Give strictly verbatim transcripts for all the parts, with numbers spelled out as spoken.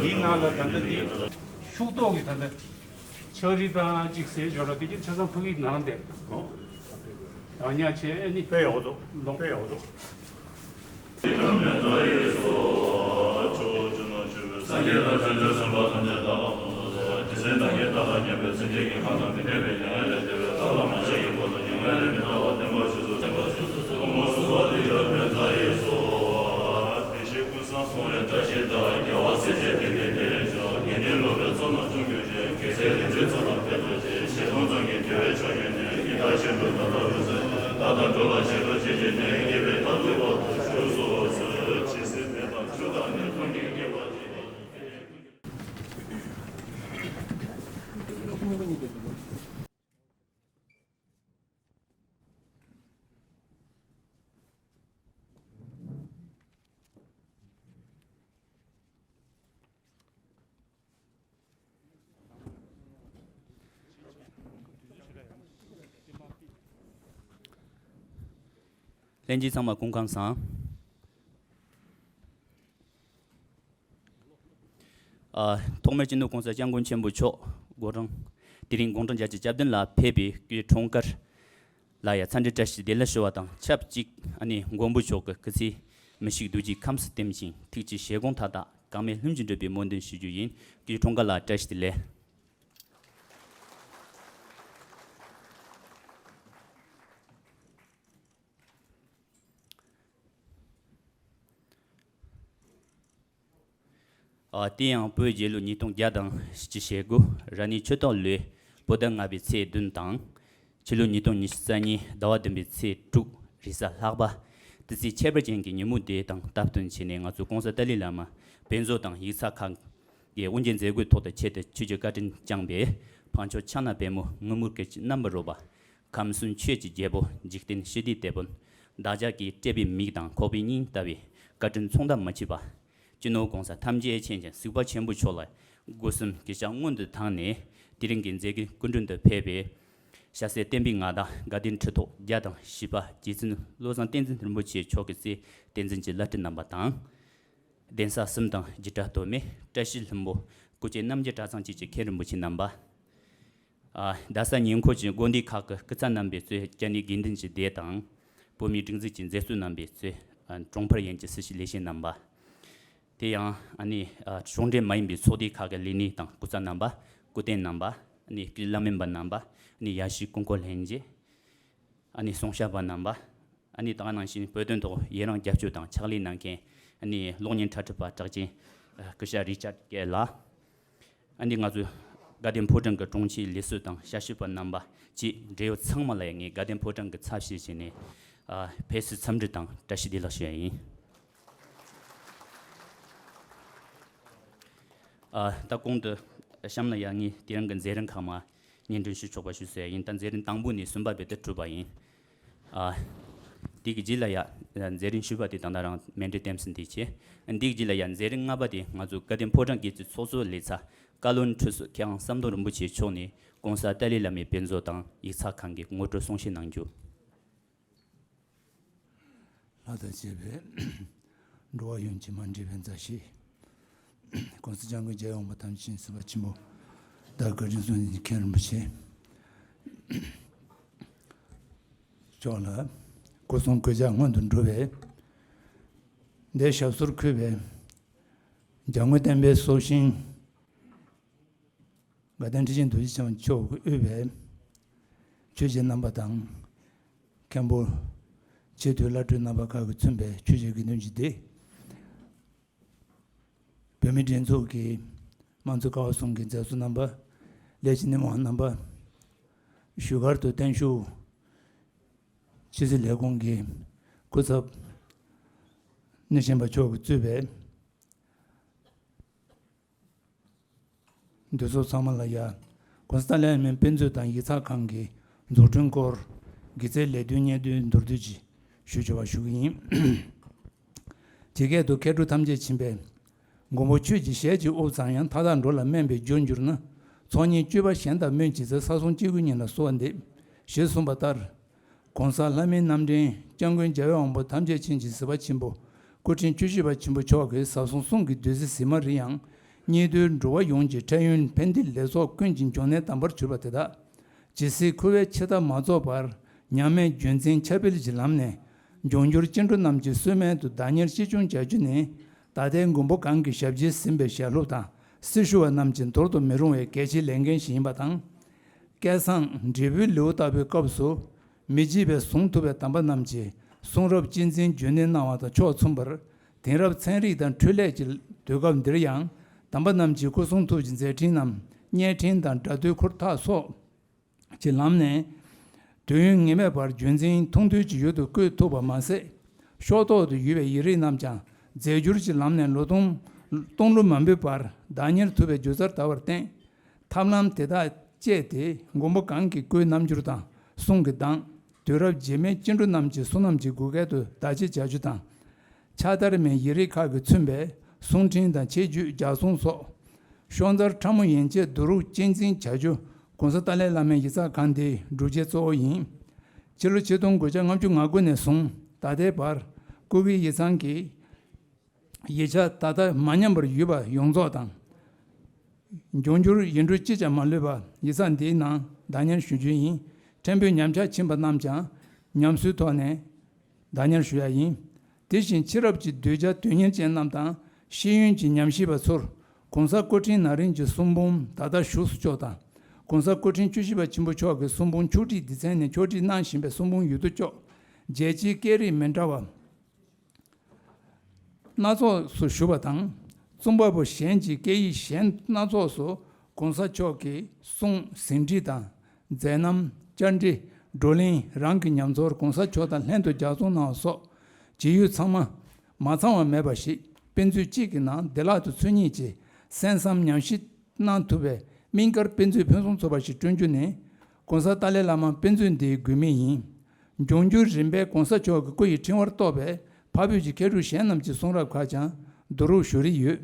འདིའི་ནང་ལ་ད་ལྟ་འདི་ཤུགས་ཏོག་གི་ད་ལྟ་ཕྱག་བྲིས་དང་གཅིག་ཟེར་ཞོར་ལ་དེ་གྱུར་ཆ་ཚང་ཕ་གིའི་ནང་དེ་ཡང་ཉག་ཆེ་ཨེ་ནི་དཔེ་ཡག་པོ་འདུག་ལོང་དཔེ་ཡག་པོ་འདུག་ལྷན་རྒྱས་ཚང་མ་སྐུ་ཁམས་བཟང་། ཨ། ཐོག་མར་སྤྱི་ནོར་༸གོང་ས་༸སྐྱབས་མགོན་ཆེན་པོ་མཆོག་དགུང་གྲངས། དེ་རིང་དགུང་གྲངས་བརྒྱད་ཅུ་གྱ་བདུན་ལ་ཕེབས་པའི་སྐུའི་འཁྲུངས་སྐར་ལ་ཡང་འཚམས་འདྲི་བཀྲ་ཤིས་བདེ་ལེགས་ཞུ་བ་དང་ཆབས་ཅིག་ཨ་ནི་མགོན་པོ་མཆོག་གི་སྐུ་ཚེ་མི་ཤིགས་རྡོ་རྗེའི་ཁམས་སུ་བརྟན་ཞིང་ཐུགས་ཀྱི་བཞེད་དགོངས་མཐའ་དག་གང་མེད་ལྷུན་གྱིས་འགྲུབ་པའི་སྨོན་འདུན་ཞུ་རྒྱུ་ཡིན། སྐུའི་འཁྲུངས་སྐར་ལ་བཀྲ་ཤིས་བདེ་ལེགས། ཨ། དེ་ཡང་བོད་རྒྱལ་ལོ་ཉིས་སྟོང་བརྒྱ་དང་བཞི་བཅུ་ཞེ་དགུ་ར་ནི་ཆུ་སྟག་ལོའི་བོད་ཟླ་ལྔ་པའི་ཚེས་བདུན་དང་། ཕྱི་ལོ་ཉིས་སྟོང་ཉི་ཤུ་རྩ་གཉིས་ཟླ་བ་བདུན་པའི་ཚེས་དྲུག་རེས་གཟའ་ལྷག་པ། དུས་ཚིགས་ཁྱད་པར་ཅན་གྱི་ཉིན་མོ་དེ་དང་སྟབས་བསྟུན་བྱས་ནས་ང་ཚོ་༸གོང་ས་ཏཱ་ལའི་བླ་མ་དཔེ་མཛོད་དང་ཡིག་ཚགས་ཁང་གི་དབུ་འབྱེད་མཛད་སྒོའི་ཐོག་ཏུ་ཆེད་དུ་ཆོས་ཀྱི་བཀའ་དྲིན་བསྐྱངས་པའི་འཕགས་མཆོག་ཕྱག་ན་པདྨོ་ངུར་སྨྲིག་གི་རྣམ་པར་རོལ་པ། ཁམས་གསུམ་ཆོས་ཀྱི་རྒྱལ་པོ་འཇིག་རྟེན་ཞི་བདེའི་དེད་དཔོན། བདག་ཅག་གི་བཀྲེས་པའི་མིག་དང་ཁོག་པའི་སྙིང་ལྟ་བུའི་བཀའ་དྲིན་མཚུངས་ཟླ་མ་མཆིས་པ། སྤྱི་ནོར་༸གོང་ས་ཐམས་ཅད་མཁྱེན་ཅིང་གཟིགས་པ་ཆེན་པོ་མཆོག་ལ་སྒོ་གསུམ་གུས་ཕྱག་སྔོན་དུ་བཏང་ནས་དེ་རིང་གི་མཛད་སྒོའི་སྐུ་མགྲོན་དུ་ཕེབས་པའི་ཤ་ཟད་བསྟན་པའི་མངའ་བདག་དགའ་ལྡན་ཁྲི་ཐོག་བརྒྱ་དང་བཞི་པ་རྗེ་བཙུན་བློ་བཟང་བསྟན་འཛིན་རིན་པོ་ཆེ་མཆོག་གི་སྲས་བསྟན་འཛིན་གྱི་བླ་སྤྲུལ་རྣམ་པ་དང་། གདན་ས་གསུམ་དང་རྒྱུད་གྲྭ་སྟོད་སྨད་བཀྲ་ཤིས་ལྷུན་པོ་སྐུ་བཅར་རྣམ་རྒྱལ་གྲྭ་ཚང་བཅས་ཀྱི་མཁན་རིན་པོ་ཆེ་རྣམ་པ། ཨ། རྡ་ས་ཉེ་འཁོར་གྱི་དགོན་སྡེ་ཁག་གི་སྐུ་ཚབ་རྣམ་པས་གཙོས་སྐྱབས་གནས་དགེ་འདུན་གྱི་སྡེ་དང་། བོད་མིའི་སྒྲིག་འཛུགས་ཀྱི་མཛད་གཙོ་རྣམ་པས་གཙོས་ཨ། གྲོང་འཕར་ཡན་གྱི་སྲི་ཞུའི་ལས་བྱེད་རྣམ་པ། དེ་ཡང་ཨ་ནི་ཨ། གཞུང་འབྲེལ་མ་ཡིན་པའི་ཚོགས་སྡེ་ཁག་གི་ལས་སྣེ་དང་སྐུ་ཚབ་རྣམ་པ། སྐུ་རྟེན་རྣམ་པ། ཨ་ནི་བླ་སྨན་པ་རྣམ་པ། ཨ་ནི་ཡ་ཤུལ་སྐུ་འཁོར་ལྷན་རྒྱས། ཨ་ནི་གསུང་བཤད་པ་རྣམ་པ། ཨ་ནི་ད་ག་ནང་བཞིན་བོད་དོན་ཐོག་ཡི་རང་རྒྱབ་སྐྱོར་དང་ཕྱག་ལས་གནང་མཁན་ཨ་ནི་གློག་བརྙན་འཁྲབ་ཁྲིད་པ་གྲགས་ཅན་སྐུ་ཞབས་རི་ཅར་སྐལ་ལགས། ཨ་ནི་ང་ཚོའི་དགའ་ལྡན་ཕོ་བྲང་གི་དྲུང་ཆེ་ལས་ཟུར་དང་ཞབས་ཞུ་པ་རྣམ་པ་བཅས་འབྲེལ་ཡོད་ཚང་མ་ལ་ངས་དགའ་ལྡན་ཕོ་བྲང་གི་ཚབ་བྱས་བྱས་ནས་ཨ། ཕེབས་བསུའི་འཚམས་འདྲི་དང་བཀྲ་ཤིས་བདེ་ལེགས་ཞུ་ཡ་ཡིན། ཨ། ད་གོང་དུ་གཤམ་ལ་ཡ་ངས་དེ་རིང་གི་མཛད་རིམ་ཁག་མ་སྙན་སྒྲོན་ཞུ་ཆོག་པ་ཞུ་ཟེར་ཡིན། ད་མཛད་རིམ་དང་པོ་ནས་གསུམ་པ་བར་དུ་གྲུབ་པ་ཡིན། ཨ། དེ་གི་རྗེས་ལ་ཡ་མཛད་རིམ་བཞི་པ་དེ་ད་ལྟ་རང་མཎྜལ་སྟོན་ཟིན་དེ་བྱས། འདི་གི་རྗེས་ལ་ཡ་མཛད་རིམ་ལྔ་པ་དེ་ང་ཚོ་དགའ་ལྡན་ཕོ་བྲང་དགེ་ཚུལ་ཚོགས་གཙོ་ལས་ཚབ་བཀའ་བློན་ཁྲི་ཟུར་མཁས་དབང་ཟམ་གདོང་རིན་པོ་ཆེ་མཆོག་ནས་གོང་ས་ཏཱ་ལའི་བླ་མའི་དཔེ་མཛོད་དང་ཡིག་ཚགས་ཁང་གི་ངོ་སྤྲོད་གསུང་བཤད་གནང་རྒྱུ། ལྷ་དང་བཅས་པའི་འགྲོ་བ་ཡོངས་ཀྱི་མ་འདྲིས་པའི་མཛའ་བཤེས། ༸གོང་ས་༸སྐྱབས་མགོན་རྒྱལ་བའི་དབང་པོ་ཐམས་ཅད་མཁྱེན་ཟུར་པ་ཆེན་པོ་བདག་བཀའ་དྲིན་གསུམ་ལྡན་མཁན་རིན་པོ་ཆེ་མཆོག་ལ། སྐུ་གསུང་གོས་ཆས་སྔོན་དུ་འགྲོ་བའི་འདས་ཞབས་སོར་འཁོད་པའི་འཇམ་མགོན་བསྟན་པའི་སྲོག་ཤིང་དགའ་ལྡན་ཁྲི་ཆེན་རྡོ་རྗེ་འཆང་མཆོག་གིས་དབུས་པའི་ཆོས་རྗེ་རྣམ་པ་དང་། མཁན་པོ་ཆེས་མཐོའི་བླ་སྤྲུལ་རྣམ་པ་ཁག་གིས་མཚོན་པའི་ཆོས་ཀྱི་དགེ་འདུན་གྱི་སྡེ། བོད་མིའི་སྒྲིག་འཛུགས་ཀྱི་དམངས་གཙོ་ཀ་བ་གསུམ་གྱི་མཛད་གཙོ་རྣམ་པ། ལས་བྱེད་སྣེ་མང་རྣམ་པ། བཞུགས་སྒར་དུ་བརྟན་བཞུགས་ཕྱི་སྲིད་ལས་ཁུངས་ཀྱི་སྐུ་ཚབ་སྣེ་ཤན་པ་མཆོག་གིས་གཙོས་པའི་འདུ་ཚོགས་ཚང་མ་ལ་ཡ། ༸གོང་ས་ཏཱ་ལའི་བླ་མའི་དཔེ་མཛོད་དང་ཡིག་ཚགས་ཁང་གི་འཛུགས་སྐྲུན་སྐོར་དགེ་རྩའི་ལས་དོན་སྙན་ཐོའི་མདོར་བསྡུས་ཅིག་ཞུ་ཆོག་པ་ཞུ་གི་ཡིན། ཇི་སྐད་དུ། མཁས་གྲུབ་ཐམས་ཅད་མཁྱེན་པའི་མགོན་པོ་ཁྱོད་ཀྱི་ཞལ་གྱི་དབུགས་གཙང་ཡང་། མཐའ་དག་འགྲོ་ལ་སྨན་པའི་རྒྱུར་གྱུར་ན། ཚོགས་གཉིས་སྤྱོད་པ་གཞན་དག་སྨོས་ཅི་འཚལ། ས་གསུམ་སྐྱེ་དགུའི་གཉེན་ལ་གསོལ་བ་འདེབས། ཞེས་གསུངས་པ་ལྟར། ༸གོང་ས་ལྷ་མིའི་རྣམ་འདྲེན་༸སྐྱབས་མགོན་རྒྱལ་བའི་དབང་པོ་ཐམས་ཅད་མཁྱེན་ཅིང་གཟིགས་པ་ཆེན་པོ་སྐུ་ཕྲེང་བཅུ་བཞི་པ་ཆེན་པོ་མཆོག་གིས་ཟབ་གསང་གསུང་གི་བདུད་རྩི་ཟེགས་མ་རི་ཡང་། སྙིགས་དུས་འགྲོ་བ་ཡོངས་ཀྱི་འཕྲལ་ཡུན་ཕན་བདེའི་ལེགས་ཚོགས་ཀུན་གྱི་འབྱུང་གནས་དམ་པར་གྱུར་པ་དེ་དག་ཇི་སྲིད་འཁོར་བའི་འཆི་བདག་མ་རྫོགས་བར་ཉམས་མེད་རྒྱུན་འཛིན་འཆར་འཕེལ་གྱི་ལམ་ནས། འབྱུང་འགྱུར་སྐྱེ་འགྲོ་རྣམས་ཀྱི་གསོས་སྨན་དུ་བདག་ཉིད་གཅེས་སྐྱོང་བྱ་རྒྱུ་ནི། ད་ལྟའི་མགོན་པོ་གང་གི་ཞབས་རྗེས་ཟིན་པའི་ཞལ་སློབ་དང་། སྲི་ཞུ་བ་རྣམས་ཀྱི་འདོར་དུ་མི་རུང་བའི་གལ་ཆེའི་ལས་འགན་ཞིག་ཡིན་པ་དང་། སྐལ་བཟང་འབྲས་བུའི་ལེའུ་ལྟ་བུའི་སྐབས་སུ། མི་བརྗེད་པའི་གཟུངས་ཐུབ་པའི་དམ་པ་རྣམས་ཀྱི་གསུང་རབ་གཅེས་འཛིན་རྒྱུན་གནས་གནང་བ་དང་ཕྱོགས་མཚུངས་པར། དེང་རབས་ཚན་རིག་དང་འཕྲུལ་ལས་ཀྱི་དུས་སྐབས་འདིར་ཡང་། དམ་པ་རྣམས་ཀྱི་སྐུ་གསུང་ཐུགས་ཀྱི་མཛད་འཕྲིན་རྣམས་བརྙན་འཕྲིན་དང་སྒྲ་སྡུད་འཁོར་ཐག་སོགས་ཀྱི་ལམ་ནས། དུས་ཡུན་ངེས་མེད་བར་རྒྱུན་འཛིན་མཐོང་ཐོས་ཀྱི་ཡུལ་དུ་བཀོད་ཐུབ་པ་མ་ཟད། ཤོག་ཐོག་ཏུ་ཡོད་པའི་ཡིག་རིགས་རྣམས་ཀྱང་རྫས་འགྱུར་གྱི་ལམ་ནས་ལོ་སྟོང་སྟོང་ལོ་མང་པོའི་བར་བདག་གཉེར་ཐུབ་པའི་སྒྱུ་རྩལ་དར་བར་བརྟེན། ཐབས་ལམ་དེ་དག་སྤྱད་དེ་མགོན་པོ་གང་གི་སྐུའི་རྣམ་འགྱུར་དང་གསུང་གི་གདངས། དུས་རབས་རྗེས་མའི་སྐྱེ་འགྲོ་རྣམས་ཀྱི་བསོད་ནམས་ཀྱི་བགོ་སྐལ་དུ་བདག་གཅེས་བྱ་རྒྱུ་དང་། ཕྱག་བསྟར་མའི་ཡིག་རིགས་ཁག་གིས་མཚོན་པའི་གསུང་འཕྲིན་དང་ཆེད་བརྗོད་ལྗགས་གསུང་སོགས། ཤོག་མཛར་ཕྲ་མོ་ཡན་ཆད་བསྡུ་རུབ་གཅེས་འཛིན་བྱ་རྒྱུ་༸གོང་ས་ཏཱ་ལའི་བླ་མའི་ཡིག་ཚགས་ཁང་འདིའི་སྒྲུབ་བྱེད་གཙོ་བོ་ཡིན། ཕྱི་ལོ་ཆིག་སྟོང་དགུ་བརྒྱ་ལྔ་བཅུ་ང་དགུ་ནས་བཟུང་ད་ལྟའི་བར་སྐུ་སྒེར་ཡིག་ཚང་གི་ཡིག་ཆ་ད་ལྟ་མ་ཉམས་པར་ཡོད་པ་ཡོངས་རྫོགས་དང་། འབྱུང་འགྱུར་ཡིག་འབྲུ་གཅིག་ཀྱང་མ་ལུས་པ་ཡིག་ཚང་འདིའི་ནང་བདག་ཉར་ཞུ་རྒྱུ་ཡིན། ཕྲན་བུ་ཉམས་ཆག་ཕྱིན་པ་རྣམས་ཀྱང་ཉམས་གསོའི་ཐོག་ནས་བདག་ཉར་ཞུ་ཡ་ཡིན། དེ་བཞིན་ཕྱི་རབས་ཀྱི་གདུལ་བྱ་དོན་གཉེར་ཅན་རྣམས་དང་ཤེས་ཡོན་གྱི་ཉམས་ཞིབ་པ་ཚོར་༸གོང་ས་སྐུ་ཕྲེང་ན་རིམ་གྱི་གསུང་འབུམ་ད་ལྟ་བཞུགས་སུ་བཅུག་དང་། ༸གོང་ས་སྐུ་ཕྲེང་བཅུ་བཞི་པ་ཆེན་པོ་མཆོག་གི་གསུང་འབུམ་ཆོག་ཁྲིགས་སྡེ་ཚན་ནས་ཕྱོགས་སྒྲིག་གནང་བཞིན་པའི་གསུང་འབུམ་ཡུལ་དུ་བཅུག་རྒྱལ་སྤྱིའི་སྐད་རིགས་མི་འདྲ་བ་སྣ་ཚོགས་སུ་བཞུགས་པ་དང་། གཙུག་པ་པོ་གཞན་གྱི་སྐད་ཡིག་གཞན་སྣ་ཚོགས་སུ་༸གོང་ས་མཆོག་གི་གསུང་ཟིན་བྲིས་དང་། མཛད་རྣམ། བཅར་འདྲི། བགྲོ་གླེང་། རང་གི་ཉམས་ཚོར་༸གོང་ས་མཆོག་དང་ལྷན་དུ་ལྗགས་རྩོམ་གནང་བ་སོགས། ཇི་ཡོད་ཚང་མ་མ་ཚང་བ་མེད་པ་ཞིག་དཔེ་མཛོད་གཅིག་གི་ནང་བདེ་བླག་ཏུ་འཚོལ་སྙེག་བྱས། གསན་བསམ་ཉམས་ཞིབ་གནང་ཐུབ་པའི་སྨན་དཀར་དཔེ་མཛོད་ཕུན་སུམ་ཚོགས་པ་ཞིག་བསྐྲུན་རྒྱུ་ནི། ༸གོང་ས་ཏཱ་ལའི་བླ་མ་དཔེ་མཛོད་འདིའི་དགོས་དམིགས་ཡིན། འབྱུང་འགྱུར་རིམ་པས་༸གོང་ས་མཆོག་གི་སྐུ་ཡི་ཕྲེང་བར་གཏོགས་པའི་འཕགས་བོད་ཀྱི་མཁས་གྲུབ་གཞན་རྣམས་ཀྱི་གསུང་རབ་ཁག་ཀྱང་བསྡུ་རུབ་ཞུ་རེ་ཡོད།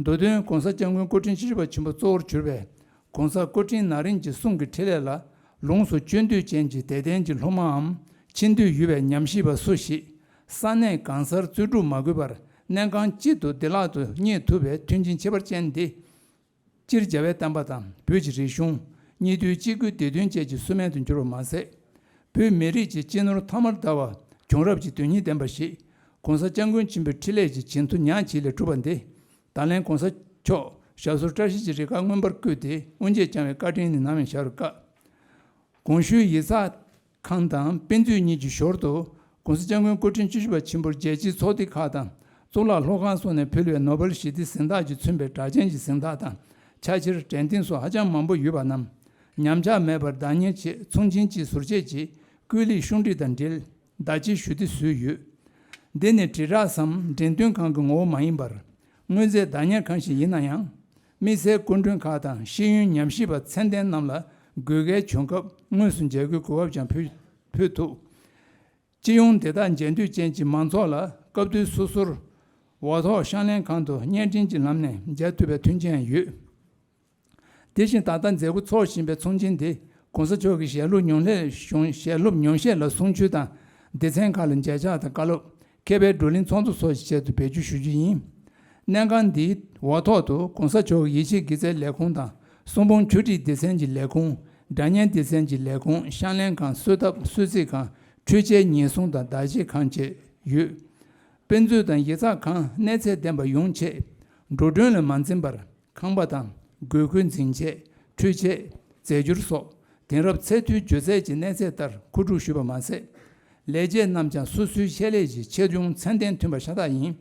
མདོ་དོན་༸གོང་ས་༸སྐྱབས་མགོན་སྐུ་ཕྲེང་བཅུ་བཞི་པ་ཆེན་པོ་གཙོ་བོར་གྱུར་པའི་༸གོང་ས་སྐུ་ཕྲེང་ན་རིམ་གྱི་གསུང་གི་འཕྲིན་ལས་ལ་ལོངས་སུ་སྤྱོད་འདོད་ཅན་གྱི་དད་ལྡན་གྱི་སློབ་མའམ་ཆེས་འདོད་ཡོད་པའི་ཉམས་ཞིབ་པ་སུ་ཞིག་ས་གནས་གང་སར་རྩོལ་སྒྲུབ་མ་དགོས་པར་གནས་ཁང་གཅིག་ཏུ་བདེ་བླག་ཏུ་རྙེད་ཐུབ་པའི་མཐུན་རྐྱེན་ཁྱད་པར་ཅན་འདི། སྤྱིར་རྒྱལ་བའི་བསྟན་པ་དང་བོད་ཀྱི་རིག་གཞུང་། སྙིགས་དུས་གཅིག་པུའི་བདེ་དོན་བཅས་ཀྱི་གསོས་སྨན་དུ་འགྱུར་བ་མ་ཟད། བོད་མི་རིགས་ཀྱི་སྤྱི་ནོར་ཐོག་མར་དར་བ་བྱུང་རབས་ཀྱི་དོན་སྙིང་ལྡན་པ་ཞིག་༸གོང་ས་༸སྐྱབས་མགོན་ཆེན་པོའི་འཕྲིན་ལས་ཀྱི་བྱིན་མཐུ་ཉག་གཅིག་ལས་གྲུབ་པ་འདི། ད་ལན་༸གོང་ས་མཆོག་ཞབས་སོར་བཀྲ་ཤིས་ཀྱི་རིགས་ཁག་མངོན་པར་བཀུར་ཏེ་དབུ་འབྱེད་བསྐྱངས་པའི་བཀའ་དྲིན་ནི་ནམ་ཡང་བཞག་རུ་དཀའ། གོང་ཞུས་ཡིག་ཚགས་ཁང་དང་དཔེ་མཛོད་གཉིས་ཀྱི་ཞོར་དུ་༸གོང་ས་༸སྐྱབས་མགོན་སྐུ་ཕྲེང་བཅུ་བཞི་པ་ཆེན་པོར་རྒྱལ་སྤྱིའི་ཚོགས་སྡེ་ཁག་དང་གཙུག་ལག་སློབ་ཁང་སོགས་ནས་ཕུལ་བའི་ནོ་བེལ་ཞི་བདེའི་གཟེངས་རྟགས་ཀྱིས་མཚོན་པའི་གྲགས་ཅན་གྱི་གཟེངས་རྟགས་དང་ཕྱག་ཕྱིར་དྲན་རྟེན་སོགས་ཧ་ཅང་མང་པོ་ཡོད་པ་རྣམས་ཉམས་ཆག་མེད་པར་བདག་གཉེར་ཆེད་ཚོང་ཆེན་གྱི་ཟུར་བཅད་ཀྱི་བཀོད་ལེགས་ཤོག་དྲིལ་དང་འབྲེལ་བརྡ་ཆད་ཞུ་གཏུག་བཟོས་ཡོད། འདི་ནི་དྲིལ་བསྒྲགས་སམ་འགྲེམས་སྟོན་ཁང་གི་ངོ་བོ་མ་ཡིན་པར། དངོས་རྫས་བདག་གཉེར་ཁང་ཞིག་ཡིན་ན་ཡང་། དམིགས་བསལ་སྐུ་མགྲོན་ཁག་དང་ཤེས་ཡོན་ཉམས་ཞིབ་པ་ཚད་ལྡན་རྣམས་ལ་དགོས་གལ་བྱུང་སྐབས་དངོས་སུ་མཇལ་སྐུལ་གོ་སྐབས་ཀྱང་ཕུལ་ཕུལ་ཐུབ། སྤྱི་ཡོངས་དེ་དག་མཇལ་འདོད་ཅན་གྱི་མང་ཚོགས་ལ་སྐབས་དུས་སོ་སོར་ཝ་ཐོག་ཤང་ལེན་ཁང་དུ་བརྙན་འཕྲིན་གྱི་ལམ་ནས་མཇལ་ཐུབ་པའི་མཐུན་རྐྱེན་ཡོད། དེ་བཞིན་ད་ལྟ་མཛད་སྒོ་འཚོགས་བཞིན་པའི་ཚོགས་ཆེན་དེ་༸གོང་ས་མཆོག་གི་ཞལ་སློབ་ཉུང་ཤས་ཞུང་ཞལ་སློབ་ཉུང་ཤས་ལ་གསུང་ཆོས་དང་སྡེ་ཚན་ཁག་ལ་མཇལ་ཕྱག་དང་བཀའ་སློབ། མཁས་པའི་བགྲོ་གླེང་ཚོགས་འདུ་སོགས་ཀྱི་ཆེད་དུ་བེད་སྤྱོད་ཞུ་རྒྱུ་ཡིན། གནད་འགག་འདིའི་འོག་ཐོག་ཏུ་༸གོང་ས་མཆོག་གི་ཡིད་ཆེས་དགེ་རྩའི་ལས་ཁུངས་དང་གསུང་འབུམ་ཆོས་ཁྲིད་སྡེ་ཚན་གྱི་ལས་ཁུངས། སྒྲ་སྙན་སྡེ་ཚན་གྱི་ལས་ཁུངས། ཤང་ལེན་ཁང་། གསོལ་ཐབ། གསོལ་ཚིགས་ཁང་། འཕྲུལ་ཆས་ཉེན་སྲུང་དང་བདག་གཅེས་ཁང་བཅས་ཡོད། དཔེ་མཛོད་དང་ཡིག་ཚགས་ཁང་གནས་ཚད་ལྡན་པ་ཡོང་ཆེད་འགྲོ་གྲོན་ལ་མ་འཛེམས་པར། ཁང་པ་དང་། དགོས་མཁོའི་འཛིན་ཆས། འཕྲུལ་ཆས། རྫས་འགྱུར་སོགས་དེང་རབས་ཚད་མཐོའི་སྒྱུ་རྩལ་གྱི་གནས་ཚད་ལྟར་མཁོ་སྒྲུབ་ཞུས་པ་མ་ཟད། ལས་བྱེད་རྣམས་ཀྱང་སོ་སོའི་ཆེད་ལས་ཀྱི་ཆེད་སྦྱོང་ཚད་ལྡན་ཐོན་པ་ཤ་སྟག་ཡིན།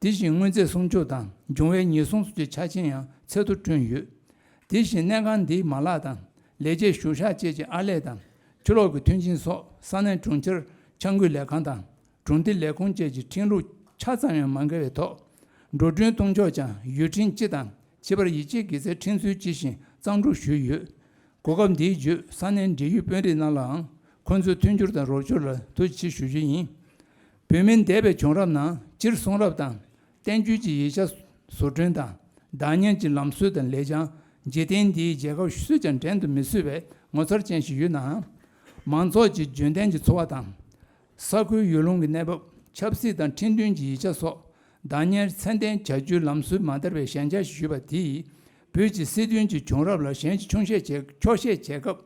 དེ་བཞིན་དངོས་རྫས་སྲུང་སྐྱོབ་དང་འབྱུང་བའི་ཉེན་སྲུང་སོགས་ཀྱི་ཆ་རྐྱེན་ཡང་ཚད་མཐོ་བསྐྲུན་ཡོད། དེ་བཞིན་གནད་འགག་འདིའི་མ་ལག་དང་ལས་བྱེད་གཞུང་ཤག་བཅས་ཀྱི་ཨར་ལས་དང་ཕྱི་ལོགས་ཀྱི་མཐུན་རྐྱེན་སོགས་ས་གནས་གྲོང་ཁྱེར་འཆར་འགོད་ལས་ཁང་དང་གྲོང་སྡེ་ལས་ཁུངས་བཅས་ཀྱི་ཁྲིམས་ལུགས་ཆ་ཙམ་ཡང་མ་འགལ་བའི་ཐོག་འགྲོ་གྲོན་གཏོང་ཕྱོགས་ཀྱང་ཡུལ་ཁྲིམས་སྤྱི་དང་། ཁྱད་པར་ཡིད་ཆེས་དགེ་རྩའི་ཁྲིམས་སྲོལ་སྤྱི་བཞིན་གཙང་སྒྲུབ་ཞུས་ཡོད། གོ་སྐབས་འདིའི་བརྒྱུད་ས་གནས་འབྲེལ་ཡོད་དཔོན་རིགས་རྣམས་ལའང་ཁོང་ཚོའི་མཐུན་འགྱུར་དང་རོགས་སྐྱོར་ལ་ཐུགས་རྗེ་ཆེ་ཞུ་རྒྱུ་ཡིན། བོད་མིའི་འདས་པའི་བྱུང་རབས་ནང་སྤྱིར་གསུང་རབ་དང་བསྟན་བཅོས་ཀྱི་ཡིག་ཆ་བཟོ་སྐྲུན་དང་བདག་གཉེར་གྱི་ལམ་སྲོལ་དང་ལས་བྱང་འཇིག་རྟེན་འདིའི་རྒྱལ་ཁབ་སུས་ཀྱང་འགྲན་དུ་མི་བཟོད་པའི་ངོ་མཚར་ཅན་ཞིག་ཡོད་ནའང་། མང་ཚོགས་ཀྱི་རྒྱུན་ལྡན་གྱི་འཚོ་བ་དང་། ས་ཁུལ་ཡུལ་ལུང་གི་གནས་བབ། ཆབ་སྲིད་དང་ཁྲིམས་མཐུན་གྱི་ཡིག་ཆ་སོགས་བདག་གཉེར་ཚད་ལྡན་བྱ་རྒྱུའི་ལམ་སྲོལ་མ་དར་བའི་ཞན་ཆ་ཞིག་ཡོད་པ་དེས། བོད་ཀྱི་སྲིད་དོན་གྱི་བྱུང་རབས་ལ་གཞན་གྱིས་འཁྱོག་བཤད་བྱེད་འཁྱོག་བཤད་བྱེད་སྐབས་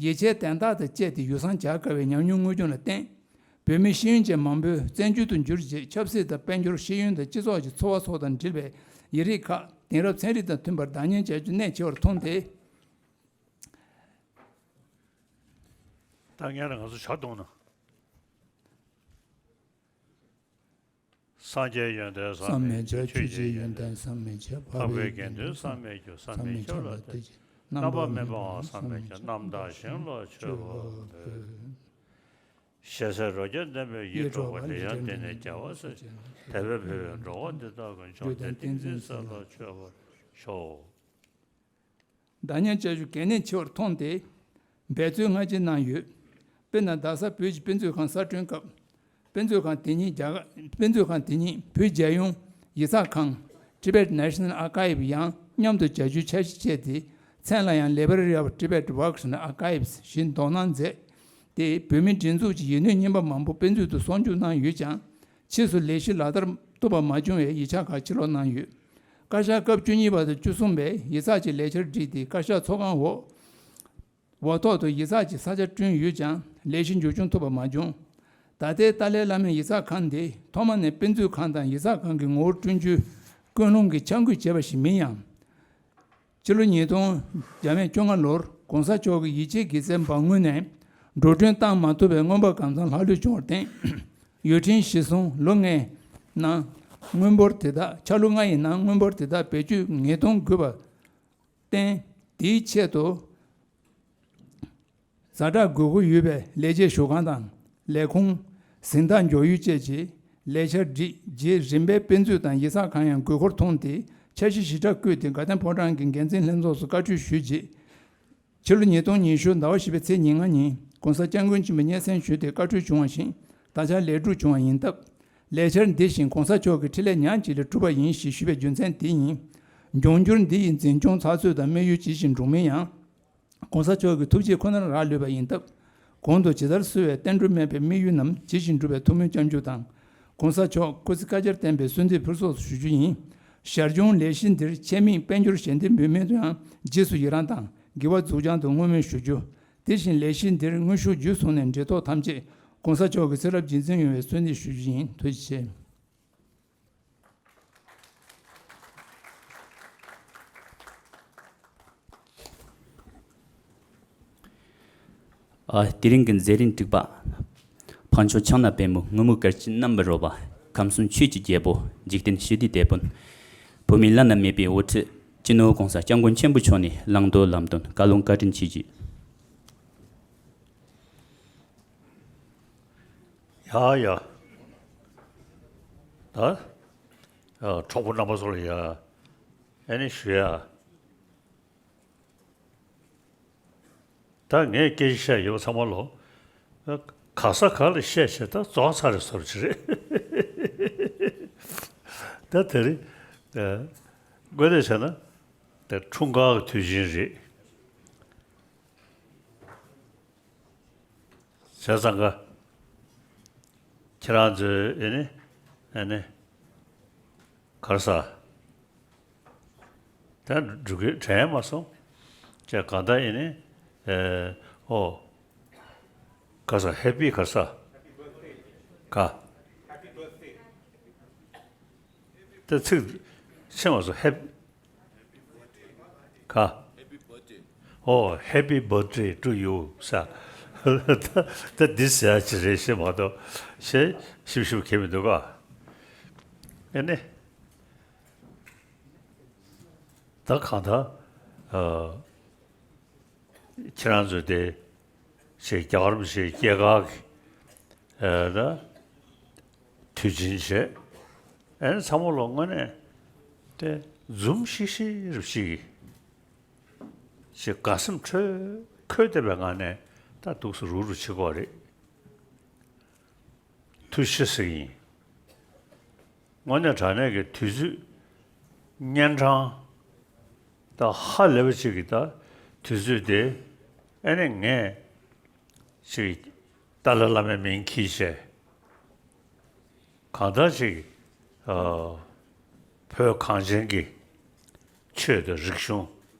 ཡིད་ཆེས་དན་རྟགས་དང་བཅས་ཏེ་ཡུགས་སྲང་རྒྱག་དཀའ་བའི་ཉམས་མྱོང་དངོས་བྱུང་ལ་བརྟེན། བོད་མི་ཤེས་ཡོན་ཅན་མང་པོས་བཙན་བྱོལ་དུ་འབྱོར་རྗེས་ཆབ་སྲིད་དང་དཔལ་འབྱོར། ཤེས་ཡོན་དང་སྤྱི་ཚོགས་ཀྱི་འཚོ་བ་སོགས་དང་འབྲེལ་བའི་ཡིག་རིགས་ཁག་དེང་རབས་ཚན་རིག་དང་མཐུན་པར་བདག་གཉེར་བྱ་རྒྱུ་གནད་ཆེ་བར་མཐོང་སྟེ། ད་ངས་ལ་ང་ཚོ་ཇ་འཐུང་ན། སངས་རྒྱས་ཡོན་ཏན་བསམ་མེད་ཁྱབ། ཆོས་ཀྱི་ཡོན་ཏན་བསམ་མེད་ཁྱབ། འཕགས་པའི་དགེ་འདུན་བསམ་མེད་ཁྱབ། བསམ་མེད་ཁྱབ་ལ་བདག་གཅིག། རྣམ་པར་སྨིན་པའང་བསམ་མེད་ཁྱབ། རྣམ་དག་ཞིང་ལ་མཆོད་པར་འདོད། ཞེ་སའི་རོ་བརྒྱ་ལྡན་པའི་ཡིད་འཕྲོག་པ། དེ་ཡང་འདི་ནས་རྒྱལ་བ་སྲས་ཀྱི། དད་པས་ཕུལ་བས་འགྲོ་བ་འདི་དག་ཀུན། བཅོམ་ལྡན་ཏིང་འཛིན་སྲས་ལ་མཆོད་པར་ཤོག། བདག་གཉེར་བྱ་རྒྱུ་གལ་གནད་ཆེ་བར་མཐོང་སྟེ། འབད་རྩོལ་སྔ་ཕྱི་གནང་ཡོད། དཔེར་ན། རྡ་ས་བོད་ཀྱི་དཔེ་མཛོད་ཁང་གསར་སྐྲུན་སྐབས། དཔེ་མཛོད་ཁང་དེ་ཉིད་རྒྱ་གར། དཔེ་མཛོད་ཁང་དེ་ཉིད་བོད་རྒྱལ་ཡོངས་ཡིག་ཚགས་ཁང་། Tibet National Archive ཡང་མཉམ་དུ་བྱ་རྒྱུའི་འཆར་གཞི་བཅས་ཏེ། མཚན་ལ་ཡང་Library of Tibet Works and Archives ཞེས་འདོགས་གནང་མཛད་དེ། བོད་མིའི་སྒྲིག་འཛུགས་ཀྱི་ཡིག་སྣོད་རྙིང་པ་མང་པོ་དཔེ་མཛོད་དུ་གསོག་འཇོག་གནང་ཡོད་ཀྱང་། ཕྱིས་སུ་ལས་གཞི་ལག་བསྟར་ཐུབ་པ་མ་བྱུང་བའི་ཡིག་ཆ་ཁག་ཕྱིར་སློག་གནང་ཡོད། བཀའ་ཤག་སྐབས་བཅུ་གཉིས་པ་དང་བཅུ་གསུམ་པའི་ཡིག་ཚགས་ཀྱི་ལས་འཆར་བསྒྲིགས་ཏེ། བཀའ་ཤག་ཚོགས་ཁང་འོག་འོག་ཐོག་ཏུ་ཡིག་ཚགས་ཀྱི་ས་ཆ་བསྐྲུན་ཡོད་ཀྱང་། ལས་གཞི་མཇུག་སྐྱོང་ཐུབ་པ་མ་བྱུང་། ད་ལྟའི་ཏཱ་ལའི་བླ་མའི་ཡིག་ཚགས་ཁང་འདི་ཐོག་མ་ནས་དཔེ་མཛོད་ཁང་དང་ཡིག་ཚགས་ཁང་གི་ངོ་བོར་བསྐྲུན་རྒྱུའི་ཀུན་སློང་གིས་འཆར་འགོད་བྱས་པ་ཞིག་མིན་ཡང་། ཕྱི་ལོ་ཉིས་སྟོང་བརྒྱ་མེད་བཅོ་ལྔ་ལོར་༸གོང་ས་མཆོག་གི་ཡིད་ཆེས་དགེ་རྩའི་འབངས་ངོས་ནས་འགྲོ་གྲོན་བཏང་མ་ཐུབ་པའི་མངོན་པ་གང་ཚང་ལྷག་ལུས་བྱུང་བར་བརྟེན། ཡུལ་ཁྲིམས་གཞི་བཟུང་ལོ་ལྔའི་ནང་དངུལ་འབོར་དེ་དག་ཕྱག་ལོ་ལྔ་ཡི་ནང་དངུལ་འབོར་དེ་དག་བེད་སྤྱོད་ངེས་གཏོང་དགོས་པར་བརྟེན། དེའི་ཆེད་དུ། ཛ་དྲག་དགོས་མཁོ་ཡོད་པའི་ལས་བྱེད་བཞུགས་ཁང་དང་ལས་ཁུངས། གཟེངས་རྟགས་འཇོག་ཡུལ་བཅས་ཀྱི་ལས་འཆར་བསྒྲིགས་རྗེས། རིམ་པས་དཔེ་མཛོད་དང་ཡིག་ཚགས་ཁང་ཡང་དགོས་མཁོར་མཐོང་སྟེ། འཆར་གཞི་ཞིབ་ཕྲ་བཀོད་དེ། དགའ་ལྡན་ཕོ་བྲང་གི་འགན་འཛིན་ལྷན་ཚོགས་སུ་བཀའ་འཁྲོལ་ཞུས་རྗེས། ཕྱི་ལོ་ཉིས་སྟོང་ཉི་ཤུ་ཟླ་བ་བཞི་པའི་ཚེས་ཉེར་ལྔ་ཉིན་༸གོང་ས་༸སྐྱབས་མགོན་ཆེན་པོས་སྙན་སེང་ཞུས་ཏེ་བཀའ་འཁྲོལ་བྱུང་བ་བཞིན། ད་ཆ་ལས་སྒྲུབ་བྱུང་བ་ཡིན་སྟབས། ལས་འཆར་འདི་བཞིན་༸གོང་ས་མཆོག་གི་འཕྲིན་ལས་ཉག་གཅིག་ལས་གྲུབ་པ་ཡིན་ཞེས་ཞུས་པའི་རྒྱུ་མཚན་དེ་ཡིན། འབྱུང་འགྱུར་འདི་ཡི་འཛིན་སྐྱོང་ཚགས་ཚུད་དང་དམིགས་ཡུལ་ཇི་བཞིན་འགྲུབ་མིན་ཡང་། ༸གོང་ས་མཆོག་གི་ཐུགས་རྗེ་ཁོ་ནར་རག་ལུས་པ་ཡིན་སྟབས། གོང་དུ་ཇི་ལྟར་གསོལ་བའི་བསྟན་འགྲོར་སྨན་པའི་དམིགས་ཡུལ་རྣམས་ཇི་བཞིན་འགྲུབ་པའི་ཐུགས་སྨོན་སྐྱབས་འཇུག་དང་།༸གོང་ས་མཆོག་སྐུ་ཚེ་བསྐལ་བརྒྱར་བརྟན་པའི་གསོལ་འདེབས་ཕུལ་སོགས་སུ་ཞུ་རྒྱུ་ཡིན། ཞར་བྱུང་ལས་གཞི་འདིར་ཆེད་དམིགས་དཔལ་འབྱོར་ཞལ་འདེབས་འབུལ་མིན་དུ་ཡང་རྗེས་སུ་ཡི་རང་དང་དགེ་བ་མཛུབ་རྐྱང་དུ་བསྔོ་སྨོན་ཞུ་རྒྱུ། དེ་བཞིན་ལས་གཞི་འདིར་དངོས་ཤུགས་བརྒྱུད་སོང་ནས་འབྲེལ་ཐོགས་ཐམས་ཅད་༸གོང་ས་མཆོག་གི་ཚེ་རབས་རྗེས་འཛིན་ཡོང་བའི་གསོལ་འདེབས་ཞུ་རྒྱུ་ཡིན། ཐུགས་རྗེ་ཆེ། ཨ། དེ་རིང་གི་མཛད་རིམ་དྲུག་པ། འཕགས་མཆོག་ཕྱག་ན་པདྨོ་ངུར་སྨྲིག་གར་གྱིས་བསྣམས་པར་རོལ་པ། ཁམས་གསུམ་ཆོས་ཀྱི་རྒྱལ་པོ། འཇིག་རྟེན་ཞི་བདེའི་དེད་དཔོན། བོད་མིའི་བླ་ན་མེད་པའི་དབུ་ཁྲིད། སྤྱི་ནོར་༸གོང་ས་༸སྐྱབས་མགོན་ཆེན་པོ་མཆོག་ནས་བླང་དོར་ལམ་སྟོན་བཀའ་ལུང་བཀའ་དྲིན་ཆེ་ཞུ། ཡ་ཡ། ད། ཨ། གྲོགས་པོ་རྣམ་པ་ཚོ་ལ་ཡ། ཨེ་ནི་ཞུ་ཡ། ད་ངས་སྐད་ཆ་བཤད་ཡོད་པ་ཚང་མ་ལོ། ག་ས་ག་ལ་བཤད་བྱས་ད་རྫོགས་ཚར་རེད་བཟོ་འདྲ་ཅིག་རེད། ད་དེ་རིང་དངོས་གནས་བྱས་ན་དེ་འཁྲུངས་སྐར་གྱི་དུས་ཆེན་རེད། བྱས་ཙང་ཀ་ཁྱེད་རང་ཚོའི་ཨེ་ནི་ཨེ་ནི་ག་རེ་ཟ། ད་འགྲུལ་སྐྱོད་དྲན་མ་སོང་། ཅེས་གང་ལྟར་ཨེ་ནི་ཨེ་ཨོ་ག་རེ་ཟ། ཧེ་པི་ག་རེ་ཟ། ག་ད་ཚིག་ཕྱིན་མ་སོང་། ཧེ་ག་ཨོ་Happy birthday to you ཟེར། ད་ད་འདི་ཟེར་ཡ་ཅིག་རེད་ཤེས་མ་གཏོགས་ཞེས་ཞིབ་ཞིབ་གལ་མི་འདུག་ག་ཨེ་ནི། ད་གང་ལྟར་ཨ་ཁྱེད་རང་ཚོས་དེ་ཞེས་རྒྱ་གར་མི་ཞེས་སྐྱེས་སྐར་གྱི་ཨ་ད་དུས་ཆེན་བྱས། ཨེ་ནི་ཚང་མ་ལོ་དངོས་གནས་དེ་འཛུམ་ཤིག་ཤིག་རུ་ཞིག་ཞེས་དགའ་སེམས་འཕྲོས་འཁོལ་བསྡད་པའི་ངང་ནས་ད་འདུག་སེ་རུག་རུག་བྱེད་ཀྱི་ཡོད་རེད། ཐུགས་རྗེ་ཆེ་ཟེར་གྱི་ཡིན། དངོས་གནས་དྲང་གནས་ཀྱི་དུས་ཚོད་གཉན་འཕྲང་ད་ཧ་ལས་པ་ཅིག་གི་ད་དུས་ཚོད་དེ་ཨེ་ནི་ངས་ཅིག་ཏཱ་ལའི་བླ་མའི་མིང་འཁྱེར་བྱས། གང་ལྟར་ཅིག་ཨ་བོད་གངས་ཅན་གྱི་ཆོས་དང་རིག་གཞུང་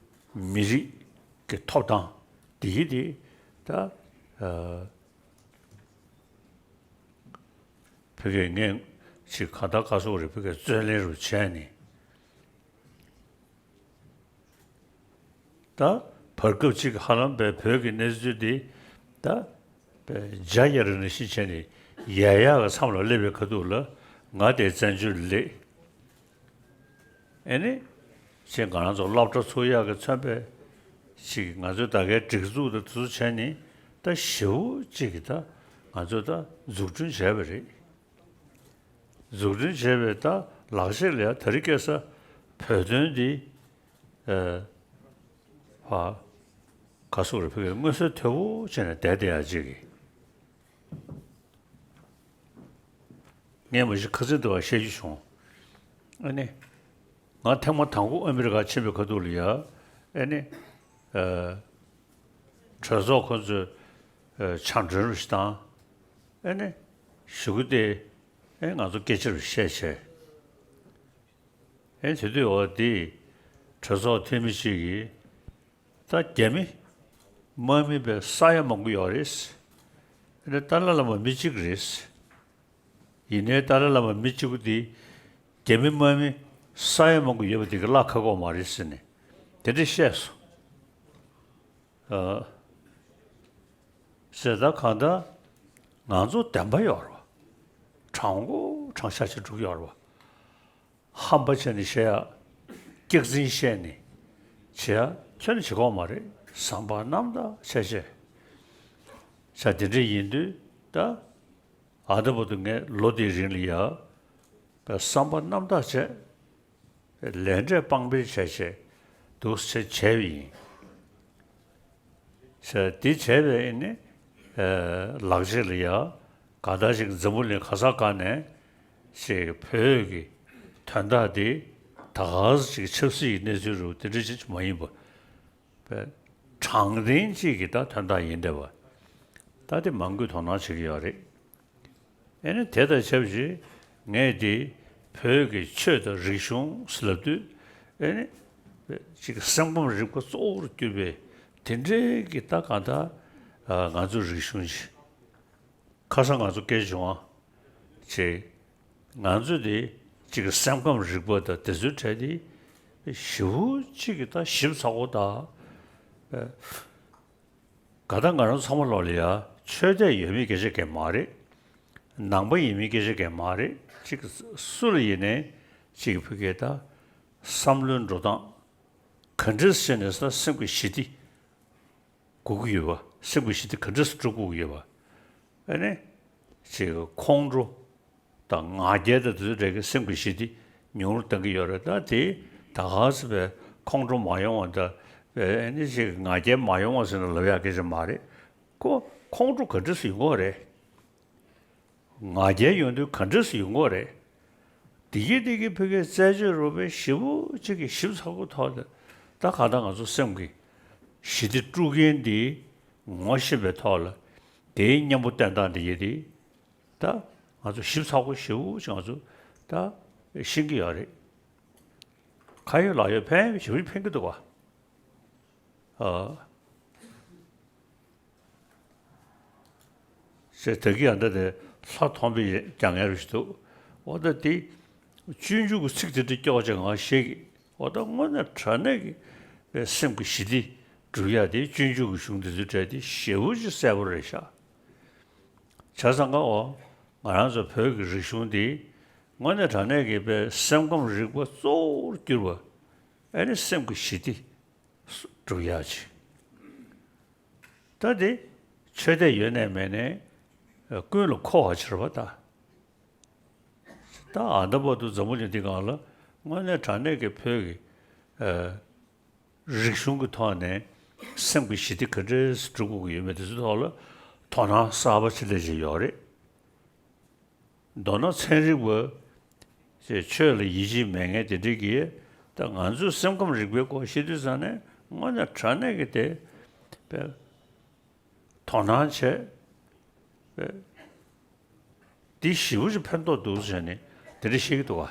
མི་རིགས་ཀྱི་ཐོབ་ཐང་འདི་གི་འདི་ད་ཨ་བོད་སྐད་ངས་ཅིག་གང་ལྟར་ག་སོག་རེད། བོད་སྐད་རྩོད་ལེན་རུ་བྱས་ནས། ད་བར་སྐབས་ཅིག་ཧ་ལམ་པའི་བོད་ཀྱི་གནས་ཚུལ་འདི་ད་པའི་རྒྱ་ཡ་རི་ནས་ཤི་བྱས་ནས་ཡ་ཡ་གི་མཚམས་ལ་སླེབས་པའི་ཁ་ཐུག་ལ་ང་དེ་བཙན་བྱོལ་སླེབས། ཨེ་ནི་ཅིག་ང་རང་ཚོ་སློབ་གྲྭ་ཚུགས་ཡག་གི་མཚོན་པའི་ཅིག་ང་ཚོའི་ད་གའི་སྒྲིག་འཛུགས་དང་དེ་ཚོ་བྱས་ནས་ད་ཞེ་པོ་ཅིག་གི་ད་ང་ཚོ་ད་འཛུགས་སྐྲུན་བྱས་པ་རེད། འཛུགས་སྐྲུན་བྱས་པའི་ད་ལག་ཤེས་ལ་ཡ་དེ་རིང་ཁ་སང་བོད་དོན་འདི་ཨ་ཧ་ག་སོག་རེ་ཕ་གིར་མངོན་གསལ་དོད་པོ་བྱས་ནས་བསྡད་བསྡད་ཡ་ཅིག་གི། ངས་མ་གཞི་ཁ་སང་དུ་བ་བཤད་རྒྱུ་བྱུང་། ཨ་ནི། ང་ཐེངས་མ་དང་པོ་ཨ་མི་རི་ཀ་ཕྱིན་པའི་ཁ་ཐུག་ལ་ཡ། ཨ་ནི། ཨ་གྲོས་ཚོགས་ཁོ་ཚོས་ཨ་ཕྱག་མགྲོན་རུ་ཞིག་བཏང་། ཨ་ནི། ཞུ་གུ་དེ་ཨ་ང་ཚོ་སྐད་ཆ་རུ་བཤད་བྱས། ཨ་དེ་དུས་འོ་དེ་གྲོས་ཚོགས་འཐུས་མི་གཅིག་གིས། ད་རྒྱ་མི་དམག་མི་དཔེ་ས་ཡ་མང་པོ་ཡོད་རེད། ཨ་ནི་ཏཱ་ལའི་བླ་མ་མི་གཅིག་རེད། ཡིན་ནའི་ཏཱ་ལའི་བླ་མ་མི་གཅིག་པུ་དེ་རྒྱ་མི་དམག་མི་ས་ཡ་མང་པོ་ཡོད་པ་དེ་གི་བརླག་ཁག་པོ་མ་རེད་ཟེར་ནས་དེ་འདྲ་བཤད་སོང་། ཨ། ཟེར་ད་གང་ལྟར་ང་ཚོ་བདེན་པ་ཡོད་རེད་བ། དྲང་པོ་དྲང་བཞག་ཅིག་འགྲོ་གི་ཡོད་རེད་བ། ཧམ་པ་བྱས་ནས་བཤད་ཡ། སྐྱག་རྫུན་བཤད་ནས་བྱེད་ཡ་ཁྱོན་ནས་བྱེད་ཀྱི་ཡོད་མ་རེད། བསམ་པ་རྣམ་དག་བྱས་བྱས། བྱས་དེ་འདྲ་ཡིན་དུས་ད་ཨ་ད་བར་དུ་ངས་ལོ་དེའི་རིང་ལ་ཡ་བསམ་པ་རྣམ་དག་བྱས། ལས་འབྲས་དཔང་སྤེལ་བྱས་བྱས་འདུག་སེ་བྱས་པ་ཡིན། ཟེར་འདི་བྱས་པས་ཨེ་ནི། ཨ་ལག་རྗེས་ལ་ཡ། ག་ད་ཞིག་འཛམ་བུ་གླིང་ག་ས་ག་ནས་ཞིག་བོད་ཀྱི་དོན་དག་འདི་ད་ག་ཟེ་ཞིག་ཆབ་སྲིད་ཀྱི་གནས་ཚུལ་རུ་དེ་འདྲ་ཅིག་མ་ཡིན་པ། པའི་དྲང་བདེན་གཅིག་གི་ད་དོན་དག་ཡིན་བསྡད་པ། ད་དེ་མང་པོས་དོ་སྣང་བྱེད་ཀྱི་ཡོད་རེད། ཨེ་ནི་དེ་དང་ཆབས་ཅིག་ངས་དེ་བོད་ཀྱི་ཆོས་དང་རིག་གཞུང་ཟེར་ལབ་དུས་ཨེ་ནི་ཅིག་སེམས་ཁམས་རིག་པ་གཙོ་བོར་གྱུར་པའི་དེ་འདྲའི་གི་ད་གང་ལྟར་ང་ཚོ་རིག་གཞུང་ཅིག་ཁ་སང་ང་ཚོ་སྐད་བྱུང་བ། ཅེས། ང་ཚོ་དེ་གཅིག་གི་སེམས་ཁམས་རིག་པ་དང་དེ་ཚོའི་གྲས་དེ་ཞེ་པོ་གཅིག་གི་ད་ཞིབ་ཚགས་པོ་དང་། ག་ད་ང་རང་ཚང་མ་ལོག་ལ་ཡ་ཆོས་དད་ཡོད་མེད་སྐད་ཆ་གང་མ་རེད། ནང་པ་ཡིན་མིན་སྐད་ཆ་གང་མ་རེད། གཅིག་སུ་ལ་ཡིན་ནའི་གཅིག་ཕ་གི་ད་བསམ་བློའི་འགྲོ་སྟངས་ག་འདྲས་བྱས་ནས་ད་སེམས་ཀྱི་ཞི་བདེ། དགོས་ཀྱི་ཡོད་པ། སེམས་ཀྱི་ཞི་བདེ་ག་འདྲས་སེ་སྒྲུབ་དགོས་ཀྱི་ཡོད་པ། ཨ་ནི། ཅིག་ཁོང་ཁྲོ་དང་ང་རྒྱལ་དང་དེ་ཚོ་འདྲ་གི་སེམས་ཀྱི་ཞི་བདེ་ཉུང་རུ་གཏང་གི་ཡོད་རེད། ད་དེ་ད་ག་ཟེ་བའི་ཁོང་ཁྲོ་མ་ཡོང་བ་དང་ ཨེ་ནི་ཅིག་ང་རྒྱལ་མ་ཡོང་བ་ཟེར་ནས་ལབ་ཡག་སྐད་ཆ་མ་རེད། ཁོ་ཁོང་ཁྲོ་ག་འདྲ་སེ་ཡོང་གི་རེད། ང་རྒྱལ་ཡོང་དུས་ག་འདྲ་སེ་ཡོང་གི་རེད། འདི་གི་འདི་གི་ཕ་གིའི་རྩད་གཅོད་རུ་པའི་ཞེ་པོ་ཅིག་གི་ཞིབ་ཚགས་པོ་ཐོག་ལ། ད་གང་ལྟར་ང་ཚོ་སེམས་ཀྱི་ཞི་བདེ་དཀྲུག་མཁན་འདི་ངོ་ཤེས་པའི་ཐོག་ལ། དེའི་གཉེན་པོ་བསྟེན་སྟངས་འདི་གི་འདི། ད་ང་ཚོ་ཞིབ་ཚགས་པོ་ཞེ་པོ་ཅིག་ང་ཚོ་ད་ཤེས་ཀྱི་ཡོད་རེད། ཁ་ཡོད་ལག་ཡོད་ཕན་ཞེ་པོ་ཕན་གྱི་འདུག་བ། ཨ། ཞེས་ད་གི་ཡང་ད་དེ་ལྷ་མཐོང་པའི་རྒྱ་ངན་རུ་ཞིག་འདུག་འོ་ད་དེ་སྤྱོད་འཇུག་གི་ཚིག་དེ་འདྲ་སྐྱོ་བ་ཅིག་ང་ཤེས་ཀྱི། འོ་ད་དངོས་གནས་དྲང་གནས་ཀྱི་པའི་སེམས་ཀྱི་ཞི་བདེ་སྒྲུབ་ཡ་དེ་སྤྱོད་འཇུག་གི་གཞུང་དེ་ཚོའི་གྲས་དེ་ཞེ་པོ་ཅིག་གསལ་པོ་རེད་ཤག་བྱས་ཙང་ཀ་འོ་ང་རང་ཚོ་བོད་ཀྱི་རིག་གཞུང་འདི་དངོས་གནས་དྲང་གནས་ཀྱི་པའི་སེམས་ཁམས་རིག་པ་གཙོ་བོར་གྱུར་པ་ཨེ་ནི་སེམས་ཀྱི་ཞི་བདེ་སྒྲུབ་ཡག་ཅིག་ད་དེ་ཆོས་དད་ཡོད་ནས་མེད་ནས་ཀུན་ལ་མཁོ་བ་ཕྱིར་བ་ད། ད་ཨ་ད་བར་དུ་འཛམ་བུ་གླིང་འདི་སྒང་ལ་དངོས་གནས་དྲང་གནས་ཀྱི་བོད་ཀྱི་ཨ་རིག་གཞུང་གི་ཐོག་ནས་སེམས་ཀྱི་ཞི་བདེ་ག་འདྲས་སྒྲུབ་དགོས་ཀྱི་ཡོད་མེད་དེ་ཚོའི་ཐོག་ལ་དོ་སྣང་གསར་པ་ཅིག་སླེབས་བཞིན་ཡོད་རེད། མདོར་ན་ཚན་རིག་པ་ཅེས་ཆོས་ལ་ཡིད་ཆེས་མེད་མཁན་དེ་འདྲས་ཀྱིས་ད་ང་ཚོའི་སེམས་ཁམས་རིག་པའི་སྐོར་བཤད་དུས་ཙང་ནས་དངོས་གནས་དྲང་གནས་ཀྱི་དེ་དཔེ་དོ་སྣང་བྱས་དཔེ་འདི་ཞེ་པོ་ཅིག་ཕན་ཐོགས་འདུག་ཟེར་ནས་དེ་འདྲས་བཤད་ཀྱི་འདུག་བ།